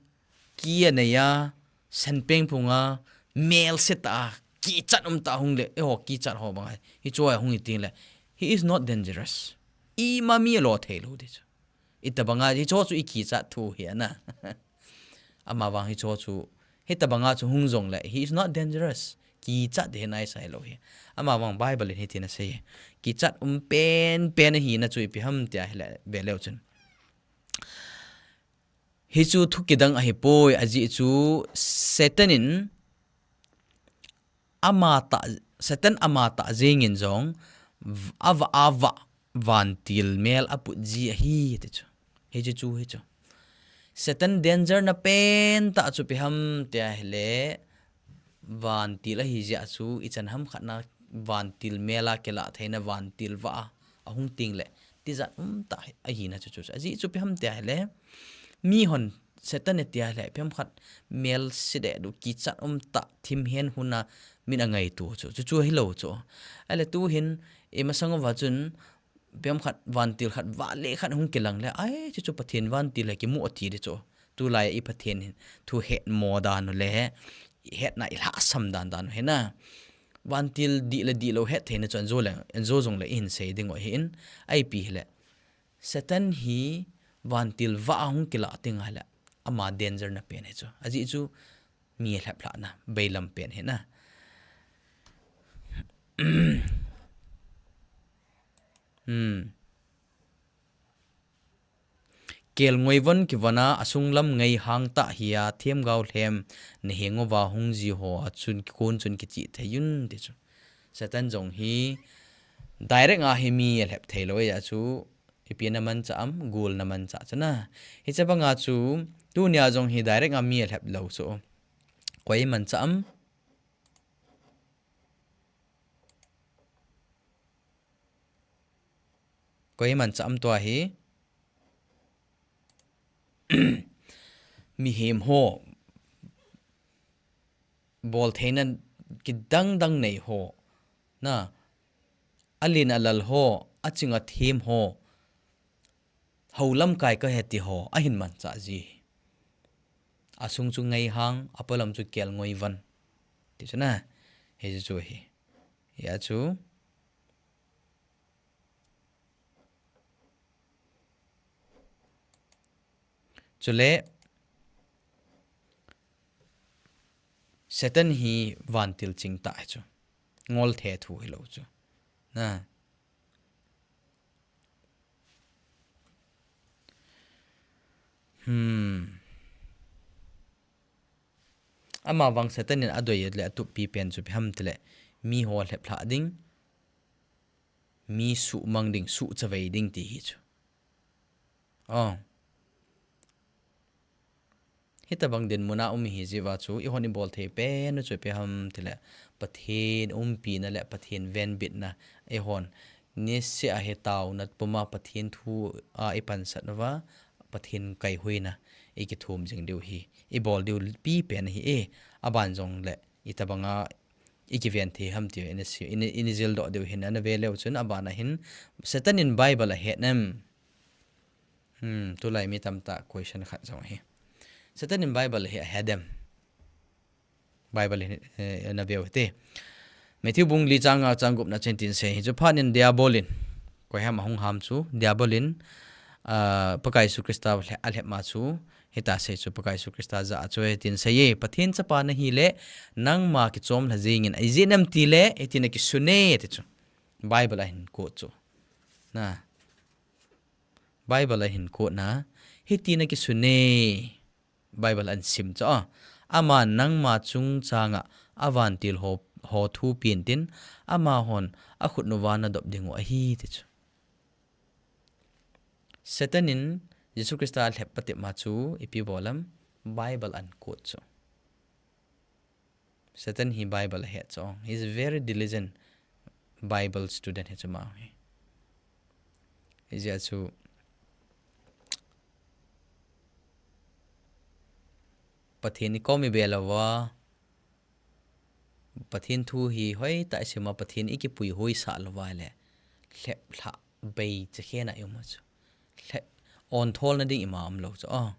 ki anei a, sanpeng phung a, melse tah a, kichat um tah a hung le, eiho kichat ho bang a. Hichu a hung hi teng le, he is not dangerous. Ima mi alo thei lou ti chu. Itabanga, hichu chu ikichat thu hi ana. Amavang hichu chu, hitabanga chu hung jong le, he is not dangerous. Kichat ding hi naisai lou hi. Amavang Bible in hitin asei. Kichat um penpen ahina chu ipi ham tia hile ve leu chun. Hichu thu kidang ahipoi, ajeh chu Satan in ama tah, Satan ama tah jeng in jong, v-, ava, ava, vantil mel aput ji ahi, ti chu. Hichu chu, hichu. Satan danger na pen tah chu ipi ham tia hile, vantil ahi jeh a chu, ichan ham khat na vantil mel a kilah theina vantil vah a, ahung teng le, tijat um tah ahina chu chu. Ajeh chu ipi ham tia hile, mihon Satan e tia hile, ipi ham khat melse deh du kichat um tah thim hen hun a min angaito chu. Chu chu ahilou chu. Ahile tu hin, imasang uva chun, ipi ham khat vantil khat vah le khat hung kilang le, ai, chu chu Pathen vantil hi kimu ati di chu. Tulai i Pathen hin thu hetmo dan u le, hetna i lhahsam dan dan u hi na. Vantil dih le dihlou het theina chu anjo le, anjo jong le ihin sei ding u ahin, ipi hile. Satan hi vantil vah a hung kilah teng ahile, ama danger na pen hi chu. Ajeh chu mi alhep lhahna, bailam pen hi na. Hmm. Kelngoi von kivon a, asunglam ngai hang tah hi a, themgao lhem, na heng uva hung ji ho a chun kikon chun kichih thei un ti chu. Satan jong hi direct a hi mi alhep thei lou a chu, ipi na manchah am, gul na manchah chu na. Hiche banga chu, tunia jong hi direct a mi alhep lou chu. Koi manchah am? Koi manchah am tua hi? Mihem ho, boltheina kidang dang nei ho, na, alen alal ho, aching athem ho, hou lamkai kahi ti ho, ahin manchah ji. Asung chu ngai hang, apolam chu kelngoi von. Ti chu na, hichu chu hi. Hia chu. Chule, Satan hi vantil chingtah hi chu. Ngol the thu hilou chu. Na. Hmm. Amavang Satan in adoi le atup pi pen chu ipi ham tile, mi ho lhep lhah ding, mi suhmang ding, suhchavei ding ti hi chu. Oh. Hitabang dinmun a um ihi jeh uva chu, eihon ibol thei pen u chu ipi ham tile, Pathen umpina le Pathen venbitna, eihon niseh a hi taona puma Pathen thu a ipansat uva, Pathen kaihuina ikithum jing diu hi, ibol diu pi pen hi e, aban jong le, itabanga ikiven thei ham tiu, ini si-, ini, ini jildoh diu hin, ana ve leu chun, abana hin, Satan in Bible ahet nem? Hmm, tulai mi tamtah question khat jong hi. Satan in Bible hi ahet dem? Bible hi, eh, na veu hite. Matthew bung li chang nga chang gup na chen tin sei hi chu phat in Diabol in. Koi ham ahung ham chu, Diabol in, Ah, Pakai Jesu Christa lhe-, alhep ma chu, hita sei chu Pakai Jesu Christa jah a chu hitin seiye, Pathen chapa nahi le, nangma kichom lha jingin, ajeh inem tile, hitin akisun e, ti chu. Bible a hin quote chu. Na. Bible a hin quote na, hitin akisun e. Bible a hin sim chu. Ah. Aman nangma chungchanga, avantil ho, ho thu pen tin, amahon, akhut uva nadop diu ahi, ti chu. Satan in Jesu Christa alhep patep ma chu ipi bol ham, Bible a hin quote chu. Satan hi Bible ahet chu. He is a very diligent Bible student hi chu ama hi. Hijeh a chu Pathen i kom i be louva, Pathen thu hi hoitah i sim a, Pathen i kipui hoisah louva le, lhep lhah bei chekhen a i um a chu. Lhep, ontholna ding ima umlou chu. Ah.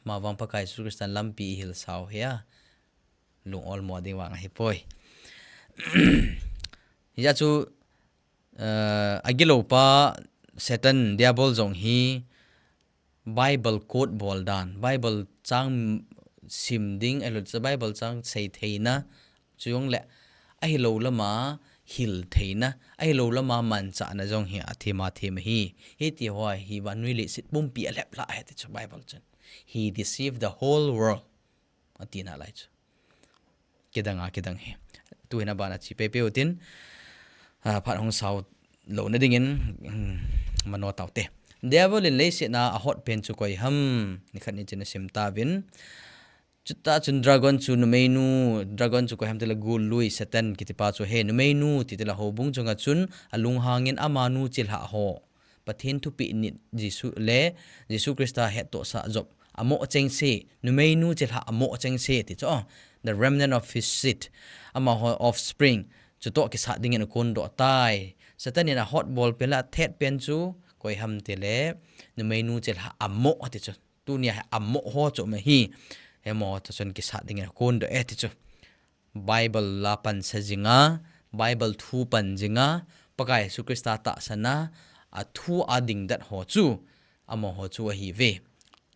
Amavang Pakai Jesu Christan lampi i hil sau hi a, lung olmo ding vang ahipoi. Hijeh a chu, eh, agilou pa Satan, Diabol jong hi Bible quote bol dan, Bible chang sim ding, ahilou le Bible chang sei theina, chujongle ahilou lama hil theina, ahilou lama manchahna jong hi athem athem ahi. Hiti ho hi vannoi leiset pumpi alhep lhah ahi ti chu Bible chun. He deceived the whole world. Ati nalai chu. Kidang a, kidang hi. Tuhin abana che pehpeh utin, ah, phat hung sao louna dingin, um, mano taute. Diabol in leiset a ahot pen chu koi ham, nikhat nichin nasim tauvin. Chutah chun dragon chu numeinu, dragon chu koi ham tile gullui, Satan kitipa chu ahi, numeinu ti tile houbung chunga chun alunghangin amanu chilhah ho. Pathen thupeh nit Jesu le Jesu Christa hettohsah Job amoh chengse, numeinu chilhah amoh chengse ti chu, oh, the remnant of his seed, amaho offspring, chutoh kisat dingin akondoh tai. Satan in ahot bol pen le athet pen chu koi ham tile, numeinu chilhah amoh ti chu. Tunia hi amoh ho chu um ahi. Hemo toh chun kisat dingin akondoh e ti chu. Bible la pansa jinga, Bible thu pan jinga, Pakai Jesu Christa tahsan a, athu a dingdet ho chu, amaho chu ahiuve.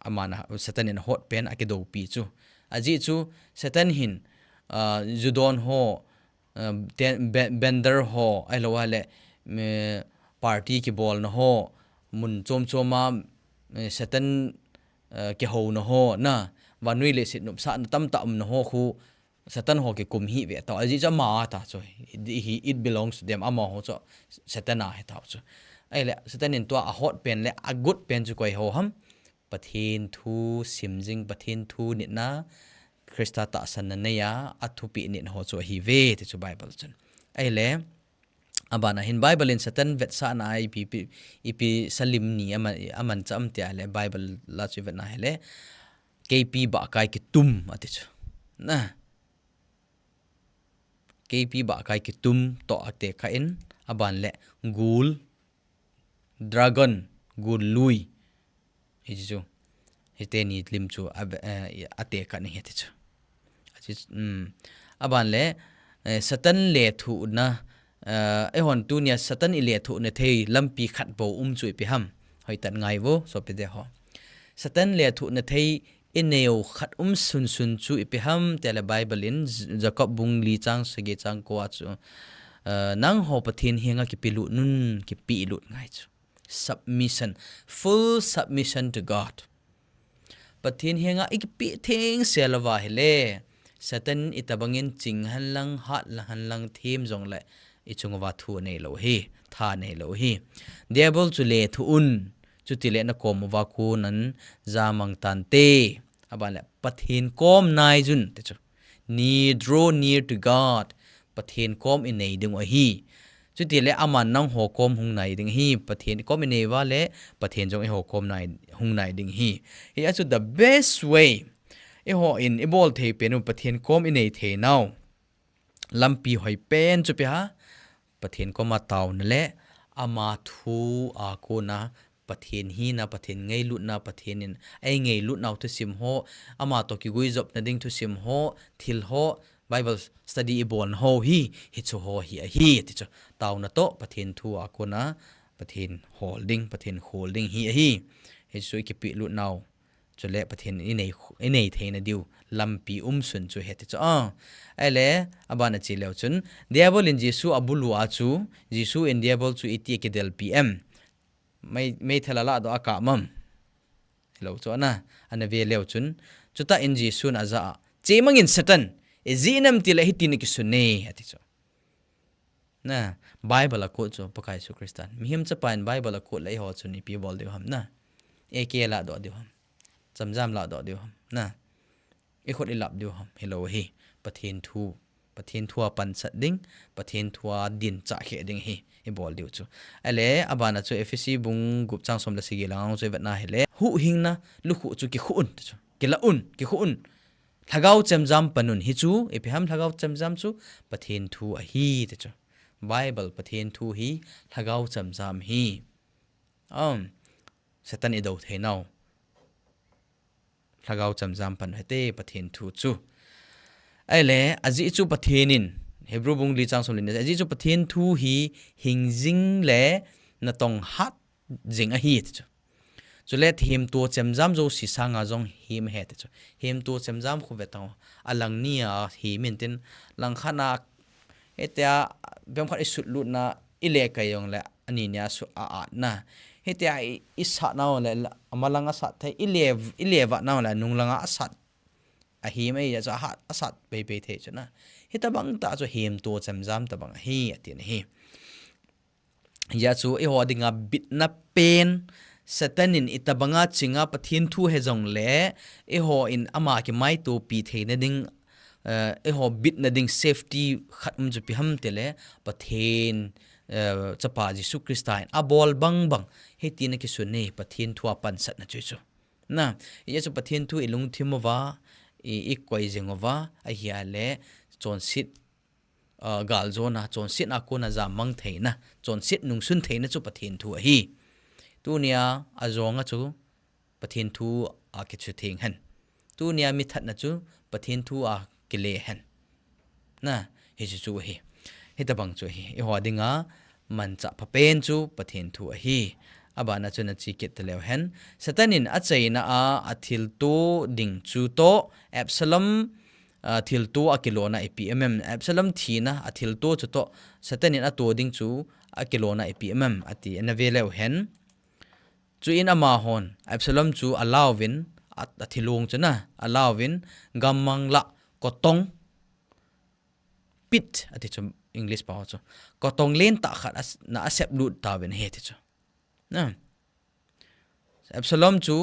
Amana, Satan in ahot pen akidoupi chu. Ajeh chu, Satan hin, ah, ju don ho, ah, ten-, be-, bender ho, ahilou le, me, party kibolna ho, mun chom chom a, me, Satan, ah, kihouna ho, na, vannoi leiset nopsahna tamtah umna ho khu, Satan ho kikum hih ve tau. Ajeh chu ama ta chu. He, he, it belongs to them. Amaho chu Satan a ahi tau chu. Ahile, Satan in tua ahot pen le agot pen chu koi ho ham. Pathen thu sim jing, Pathen thu nitna, Christa tahsanna neiya, athupeh nit ho chu ahiuve, ti chu Bible chun. Ahile, abana hin Bible in Satan vetsahna a ipi, ipi, ipi salim ni aman, amanchah am tia le Bible la chu vetna hile, keipi bahkai kitum ati chu. Na. Keipi bahkai kitum toh atekah in, aban le gul, dragon, gullui. Hichu, hiteni lim chu a, eh, atekah in ahi ati chu. Achi, um, aban le, eh, Satan lethuhna, eh, eihon tunia Satan ilethuhna thei lampi khat bou um chu ipi ham. Hoitah in ngai vo, sopite ho. Satan lethuhna thei inei u khat um sunsun chu ipi ham, tile Bible in J-, Jacob bung li chang sagi chang ko a chu, eh, nangho Pathen henga kipelut un, kipelut ngai chu. Submission, full submission to God. Pathen henga ikipeh thengsel uva ahile, Satan itobangin ching henlang, hat henlang, them jongle, ichung uva thu aneilou ahi, tha aneilou ahi. Diabol chu lethuh un, chutile nakom uva konin jamang tante. Aban le, Pathen kom nai jun, ti chu. Near, draw near to God. Pathen kom inei ding u ahi. Chutile aman nangho kom hung nai ding ahi. Pathen kom inei uva le, Pathen jong eiho kom nai, hung nai ding ahi. Hijeh a chu the best way. Eihon ibol thei pen u Pathen kom inei theinau lampi hoipen chu ipi ham. Pathen koma taona le ama thu a kona Pathen hina, Pathen ngailutna, Pathen in eingailutnau thusim ho, ama toh kiguijopna ding thusim ho, thil ho, Bible study ibolna ho hi, hichu ho hi ahi, ti chu. Taona toh Pathen thu a kona Pathen hol ding, Pathen khol ding hi ahi. Hichu i kipelut nau. Chule Pathen i nei, i nei theina diu lampi um sun chu hiti chu. Ah, ahile, abana che leu chun, Diabol in Jesu abulu a chu, Jesu in Diabol chu iti akidelpi em. Mei, meithal a ladoh a kap em. Hilou chu ana, ana ve leu chun, chuta in Jesun ajah a, chemangin Satan, ijeh inem itile hitin akisun e, ati chu. Na, Bible a quote chu, Pakai Jesu Christan. Mihem chapa in Bible a quote le eiho chun ipi bol diu ham na. Eke ladoh diu ham. Chamjam ladoh diu ham. Na. I khut i lap diu ham. Hilou hi. Pathen thu. Pathen thu a pansat ding. Pathen thu a dinchah khe ding hi. I bol diu chu. Ahile, abana chu Ephesi bung gup chang som le sagi lang chu i vetna hile. Huhhingna lukhuh chu kikhuh un. Chu. Kila un. Kikhuh un. Lhagao chemjam pan un hi chu, ipi ham lhagao chemjam chu, Pathen thu ahi, ti chu. Bible Pathen thu hi, lhagao chemjam hi. Um, Satan i do thei nau. Lhagao chemjam pan hite Pathen thu chu. Ahile, ajeh chu Pathen in, Hebrew bung li chang som le ni, ajeh chu Pathen thu hi, hing jing le natong hat jing ahi, ti chu. Chule themto chemjam jouse sanga jong hem ahi ti chu. Themto chemjam khu ve tang. Alang nia hem in tin langkhat na hitia bem khat i sutlutna i le kai jong le ani nia su a at na. Hitia i, i sat nau le amalang a sat thei i le, i le vat nau le nunglang a sat ahem ahi chu a hat a sat pei pei thei chu na. Hitabang tah chu themto chemjam tabang ahi ati na hi. Hijeh chu eiho dinga bitna pen, Satan in itabanga chinga Pathen thu he jong le, eiho in ama kimaitopi theina ding, eh, eiho bitna ding safety khat um chu ipi ham tile, Pathen, eh, Chapa Jesu Christa in abol bang bang, hitin akisun e, Pathen thu a pansatna chu chu. Na, hijeh chu Pathen thu i lungthim uva, i, i koi jing uva, ahile, chonset, ah, galjona, chonsetna kona jammang theina, chonset nungsun theina chu Pathen thu ahi. Tunia, ajong a chu Pathen thu a kichutheng hen. Tunia mithatna chu Pathen thu a kile hen. Na, hichu chu ahi. Hitabang chu ahi. Eiho dinga manchah phapen chu Pathen thu ahi. Abana chu na che kit taleu hen. Satan in achaina a, athilto ding chu toh, Absalom, ah, thilto a kilona ipi em em. Absalom thina, athilto chu toh, Satan in ato ding chu akilona ipi em em. Ati, ana ve leu hen. Chuin amahon, Absalom chu alauvin, a, athilong chu na, alauvin, gammang lah, kotong, pit, ati chu English pao chu. Kotong lentah khat as-, na asep lut tauvin ahi ti chu. Na. Absalom chu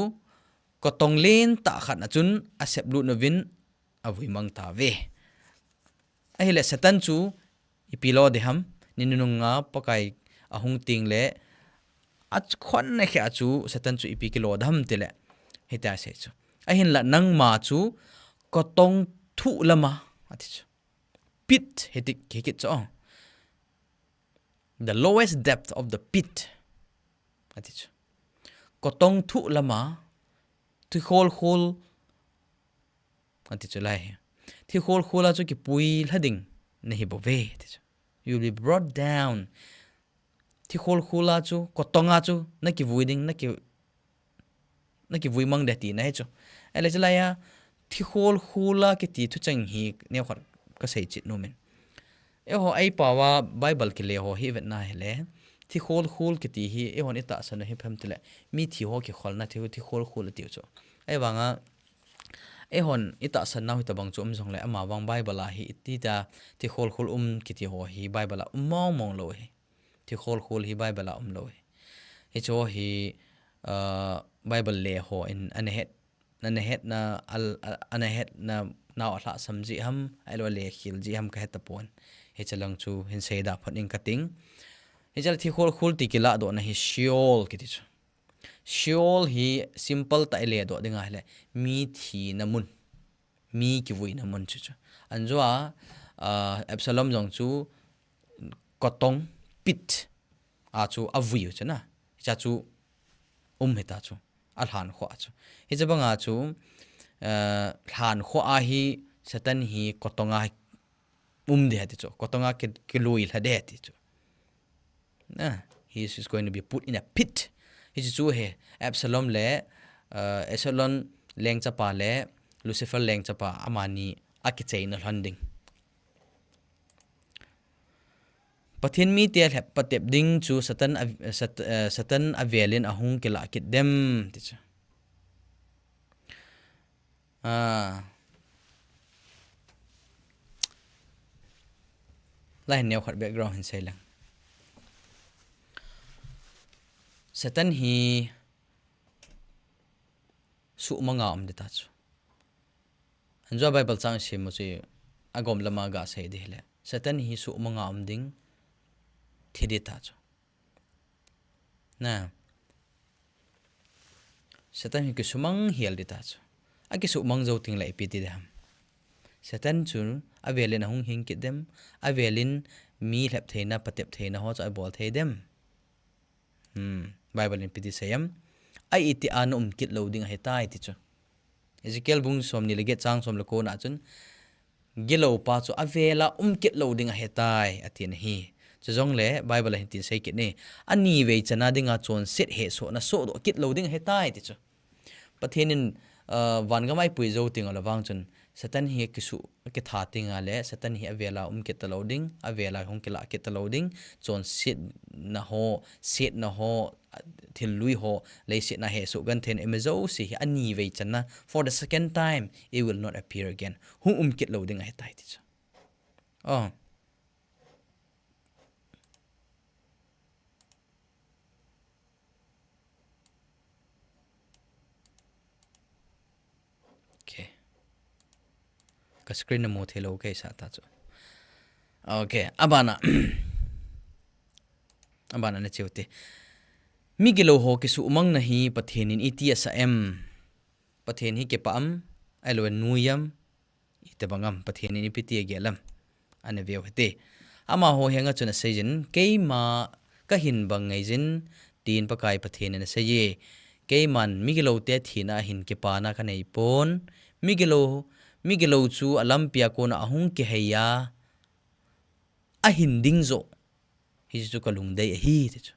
kotong lentah khat na chun asep lut uvin avui mang tauve. Ahile Satan chu ipi lo ding ham, ni nunung a Pakai ahung teng le, akhonna khe a chu Satan chu ipi kilo ding ham tile, hitia asei chu. Ahinla nangma chu kotong thuh lama, ati chu. Pit, hiti, hikit chu. The lowest depth of the pit. Ati chu. Kotong thuh lama, thi kholkhol, ati chu lai hi. Thi kholkhol a chu kipui lha ding nahi bouve, ati chu. You will be brought down. Thi kholkhol a chu, kotong a chu, nakivui ding, naki, nakivui mang ding tina hi chu. Ahile chu lai a, thi kholkhol a kiti thucheng hi, neokhat kasei chet nom in. Eiho, eipao a Bible kile ho hi vetna hile, thi kholkhol kiti hi, eihon itahsan u hi ipi ham tile, mithi ho kikholna thi, thi kholkhol atiu chu. Ahivanga, eihon itahsan nau hitabang chu um jongle, amavang Bible a hi, iti ta, thi kholkhol um kiti ho hi, Bible a um mong mong lou hi. Thi kholkhol hi Bible a um lou hi. Hichu hi, ah, Bible le ho in ana het, ana hetna, al-, a-, ana hetna nau alhahsam ji ham, ahilou le khel ji ham kahe tapon. Hiche lang chu hin seida phot ing kating. Hiche le thi kholkhol ti kiladohna hi Sheol kiti chu. Sheol hi simple tah a iledoh ding ahile, mi thina mun. Mi kivuina mun chu chu. Anjoa, ah, Absalom jong chu kotong pit a chu avui u chu na. Hiche chu um hita chu. Alhan khoh a chu. Hiche banga chu, ah, lhan khoh a hi Satan hi kotong a um ding ati chu. Kotong a ki, kilui lha ding ati chu. Na, He is going to be put in a pit. Hichu chu he Absalom le, uh, Absalom lengchapa le Lucifer lengchapa amani akicheina lhon ding. Pathen mite lhep patep ding chu Satan a, Sat-, uh, Satan avelin ahung kilah kit dem ti chu. Ah. Lai hin neo khat background hin sei leng. Satan hi suhmanga um ding ta chu. Anjua Bible chang sim u chu agom lama ga sei ding le. Satan hi suhmanga um ding thi ding ta chu. Na. Satan hi kisumang hial ding ta chu. Akisumang jou teng le ipi ti ding ham. Satan chu avelin ahung hing kit dem, avelin mi lhep theina, patep theina ho chu abol thei dem. Hmm, Bible in ipi ti sei em. A iti a na um kit lou ding ahitai ti chu. Ezekiel bung somni le get chang som le ko na chun, gilou pa chu avela um kit lou ding ahitai, ati na hi. Chujongle Bible a hin tin sei kit ni. Ani vei chana dinga chonset hesohna sohdoh kit lou ding ahitai ti chu. Pathen in, uh, van gam a ipui jou teng le vang chun, Satan hi kisu, kitha teng le, Satan hi avela um kit ta lou ding, avela hung kilah kit ta lou ding, chonsetna ho, setna ho, thil lui ho, leiset a hesoh genthei ima jouse hi ani vei channa, for the second time, it will not appear again. Hung um kit lou ding ahitai ti chu. Oh. Okay. Ka screen na mu thei lou kei sa ta chu. Okay, abana. Abana na cheu te. Migilou ho kisumangna hi Pathen in iti asa em? Pathen hi kipah am? Ahilou le anui am? Iti bang am? Pathen in ipi ti agel am? Ana veu hite. Amaho henga chun asei jin, keima kahin bang ngai jin, tin Pakai Pathen in asei e. Keiman migilou te thina ahin kipana kanei pon. Migilou, migilou chu alampi a kona ahung kihei a, ahin ding jo. Hichu kalungdei ahi ti chu.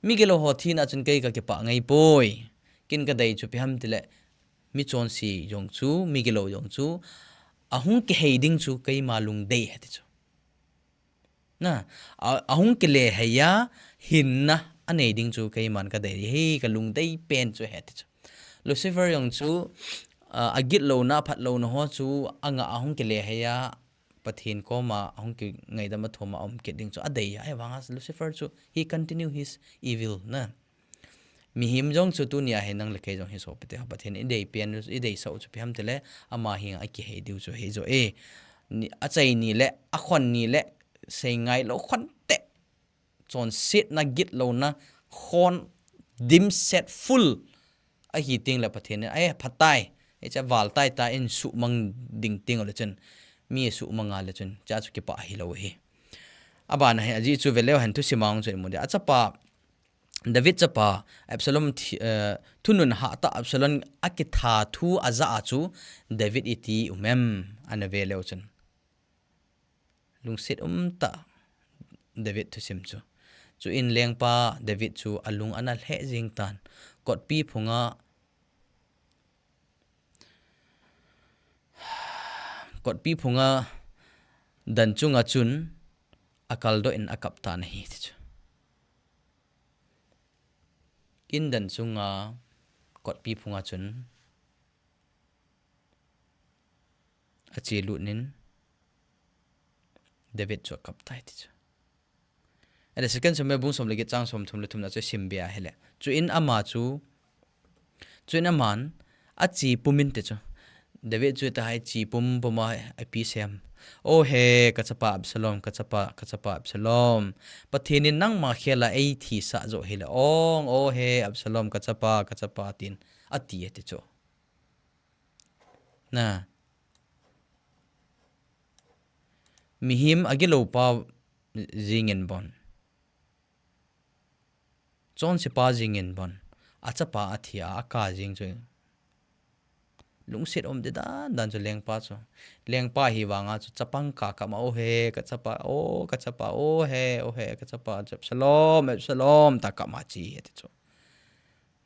Migilou ho thina chun kei kakipah ngai poi. Kin kadei chu ipi ham tile, mi chonse jong chu, migilou jong chu, ahung kihei ding chu keima lungdei ahi ti chu. Na, a, ahung kile hei a, hinna anei ding chu keiman kadei ahi, kalungdei pen chu ahi ti chu. Lucifer jong chu, a, agitlouna, aphatlouna ho chu, anga ahung kile hei a, Pathen koma ahung kingaidam a thum a um kit ding chu adei a, ahivanga Lucifer chu he continue his evil na. Mihem jong chu tunia hi nang le kei jong hi sopite ho, Pathen in idei pen, idei sah u chu ipi ham tile, ama henga akihei diu chu ahi jo e. Ni, achai ni le, akhon ni le, sei ngai lou khon te. Chonsetna gitlouna khon dimset full ahi teng le Pathen in, "Ai, phatai, hiche val tai ta in suhmang ding teng le chun, mi suhmang a le chun, cha chu kipah hilou ahi." Abana hi, ajeh chu veleu hen thusim a hung chu imu ding. Achapa, David chapa, Absalom thi-, eh, thunun hah tah Absalom akitha thu aja a chu, David iti um em, ana veleu chun. Lungset umtah David thusim chu. Chuin lengpa David chu alung ana lheh jeng tan. Kotpi phunga, kotpi phunga dan chunga chun akaldoh in akap tan ahi ti chu. In dan chunga kotpi phunga chun ache lut in David chu akap tai ti chu. Ahile Second Samuel bung som le get chang som thum le thum na chu sim be ahile. Chuin ama chu, chuin aman ache pum in ti chu. David chu tahai che pum pum a ipi sem. O he, kachapa Absalom, kachapa, kachapa Absalom. Pathen in nangma khel a eithisah jo hile. Ong, o he, Absalom, kachapa, kachapa tin ati e ti chu. Na. Mihem agilou pa jingin bon. Chonse pa jingin bon. Achapa athi a, aka jing chu. Lungset um di dan dan chu lengpa chu. Lengpa hi vanga chu chapang ka kap ma, "O he, ka chapa, o, ka chapa, o he, o he, ka chapa, Absalom, Absalom," ta kap ma chi he ti chu.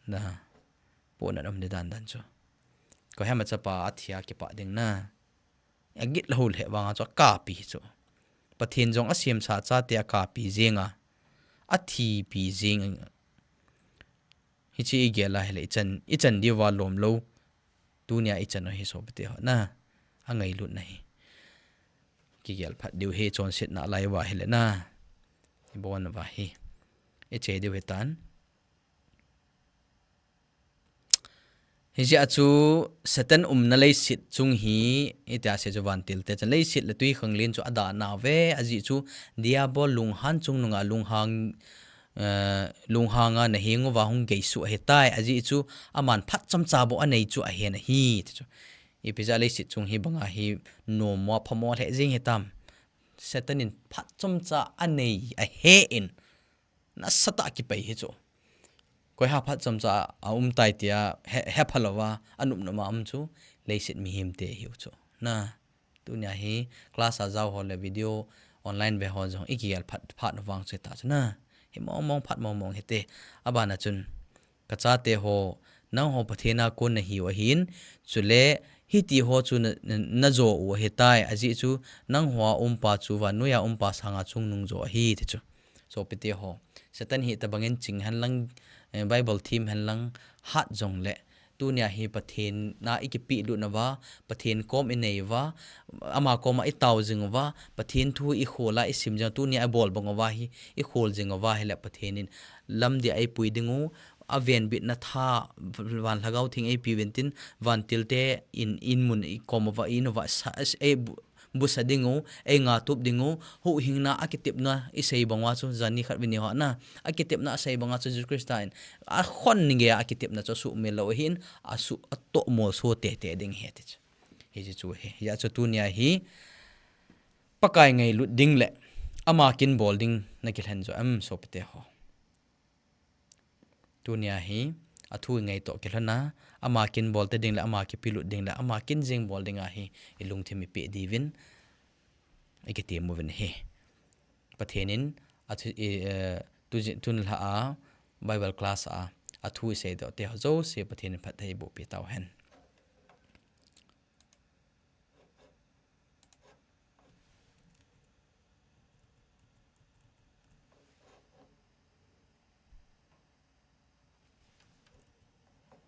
Na, pohnat um di dan dan chu. Koi ham a chapa athi a kipah ding na. Agit lou le vanga chu akapi chu. Pathen jong asemsa chate akapi jing a, athipi jing a. Hiche igel a hile ichan, ichan diu va lom lou. Tunia ichan u hi sopite ho na. Angailutna hi. Kigel phat diu hi chonsetna lai va hile na. Ibon va hi. Iche diu hi tan. Hijeh a chu Satan umna leiset chung hi, itia se chu vantil te chan leiset le twikhanglen chu adah nau ve, ajeh chu Diabol lunghan chungnunga lunghang, eh, lunghanga naheng uva hung geisoh ahitai, ajeh chu aman phat chomcha bou anei chu ahen ahi, ti chu. Ipi jeh a leiset chung hi banga hi nom mo phamo lheh jing hitam. Satan in phat chomcha anei ahe in. Nasatah a kipai hi chu. Koi ha phat chomcha a um tai tia he, hepha louva, anop nop a um chu, leiset mihem te hiu chu. Na, tunia hi class a jao ho le video online ve ho jong ikigel phat, phat vang chu ta chu na. Hi mong mong phat mong mong hite. Abana chun, ka chate ho, nangho Pathen a kon nahiu ahin, chule hiti ho chu na, na, najo u ahitai, ajeh chu nangho a umpa chu vannoiya umpa sanga chungnung jo ahi, ti chu. Sopite ho, Satan hi tabangin ching henlang, eh, Bible thim henlang hat jongle, tunia hi Pathen a ikipehlut nauva, Pathen kom inei uva, ama koma itao jing uva, Pathen thu ikhol a isim jing, tunia ibol bang uva hi, ikhol jing uva hile Pathen in lamdih a eipui ding u, avenbitna tha, van lhagao theng eipe uvin tin, vantil te in, in mun ikom uva, in uva, sa, ei bu, busa ding u, eingatup ding u, huhhingna akitepna isei bang uva chu, jani khat vini ho na, akitepna asei banga chu Jesu Christa in, akhon nige a akitepna chu asuhmil lou ahin, asu, atohmol so tete ding ahi ti chu. Hiche chu hi, hijeh a chu tunia hi, Pakai ngailut ding le, ama kin bol ding nakilhen jo em sopite ho. Tunia hi, athu ingaito kilhon a, ama kin bol te ding le, ama kipelut ding le, ama kin jing bol ding ahi, ilungthim ipeh diuvin, ikitem uvin ahi. Pathen in, athu, i, eh, tu, tun lha a, Bible class a, athu isei doh te ho jouse Pathen in phatthei eiboh peh tauhen.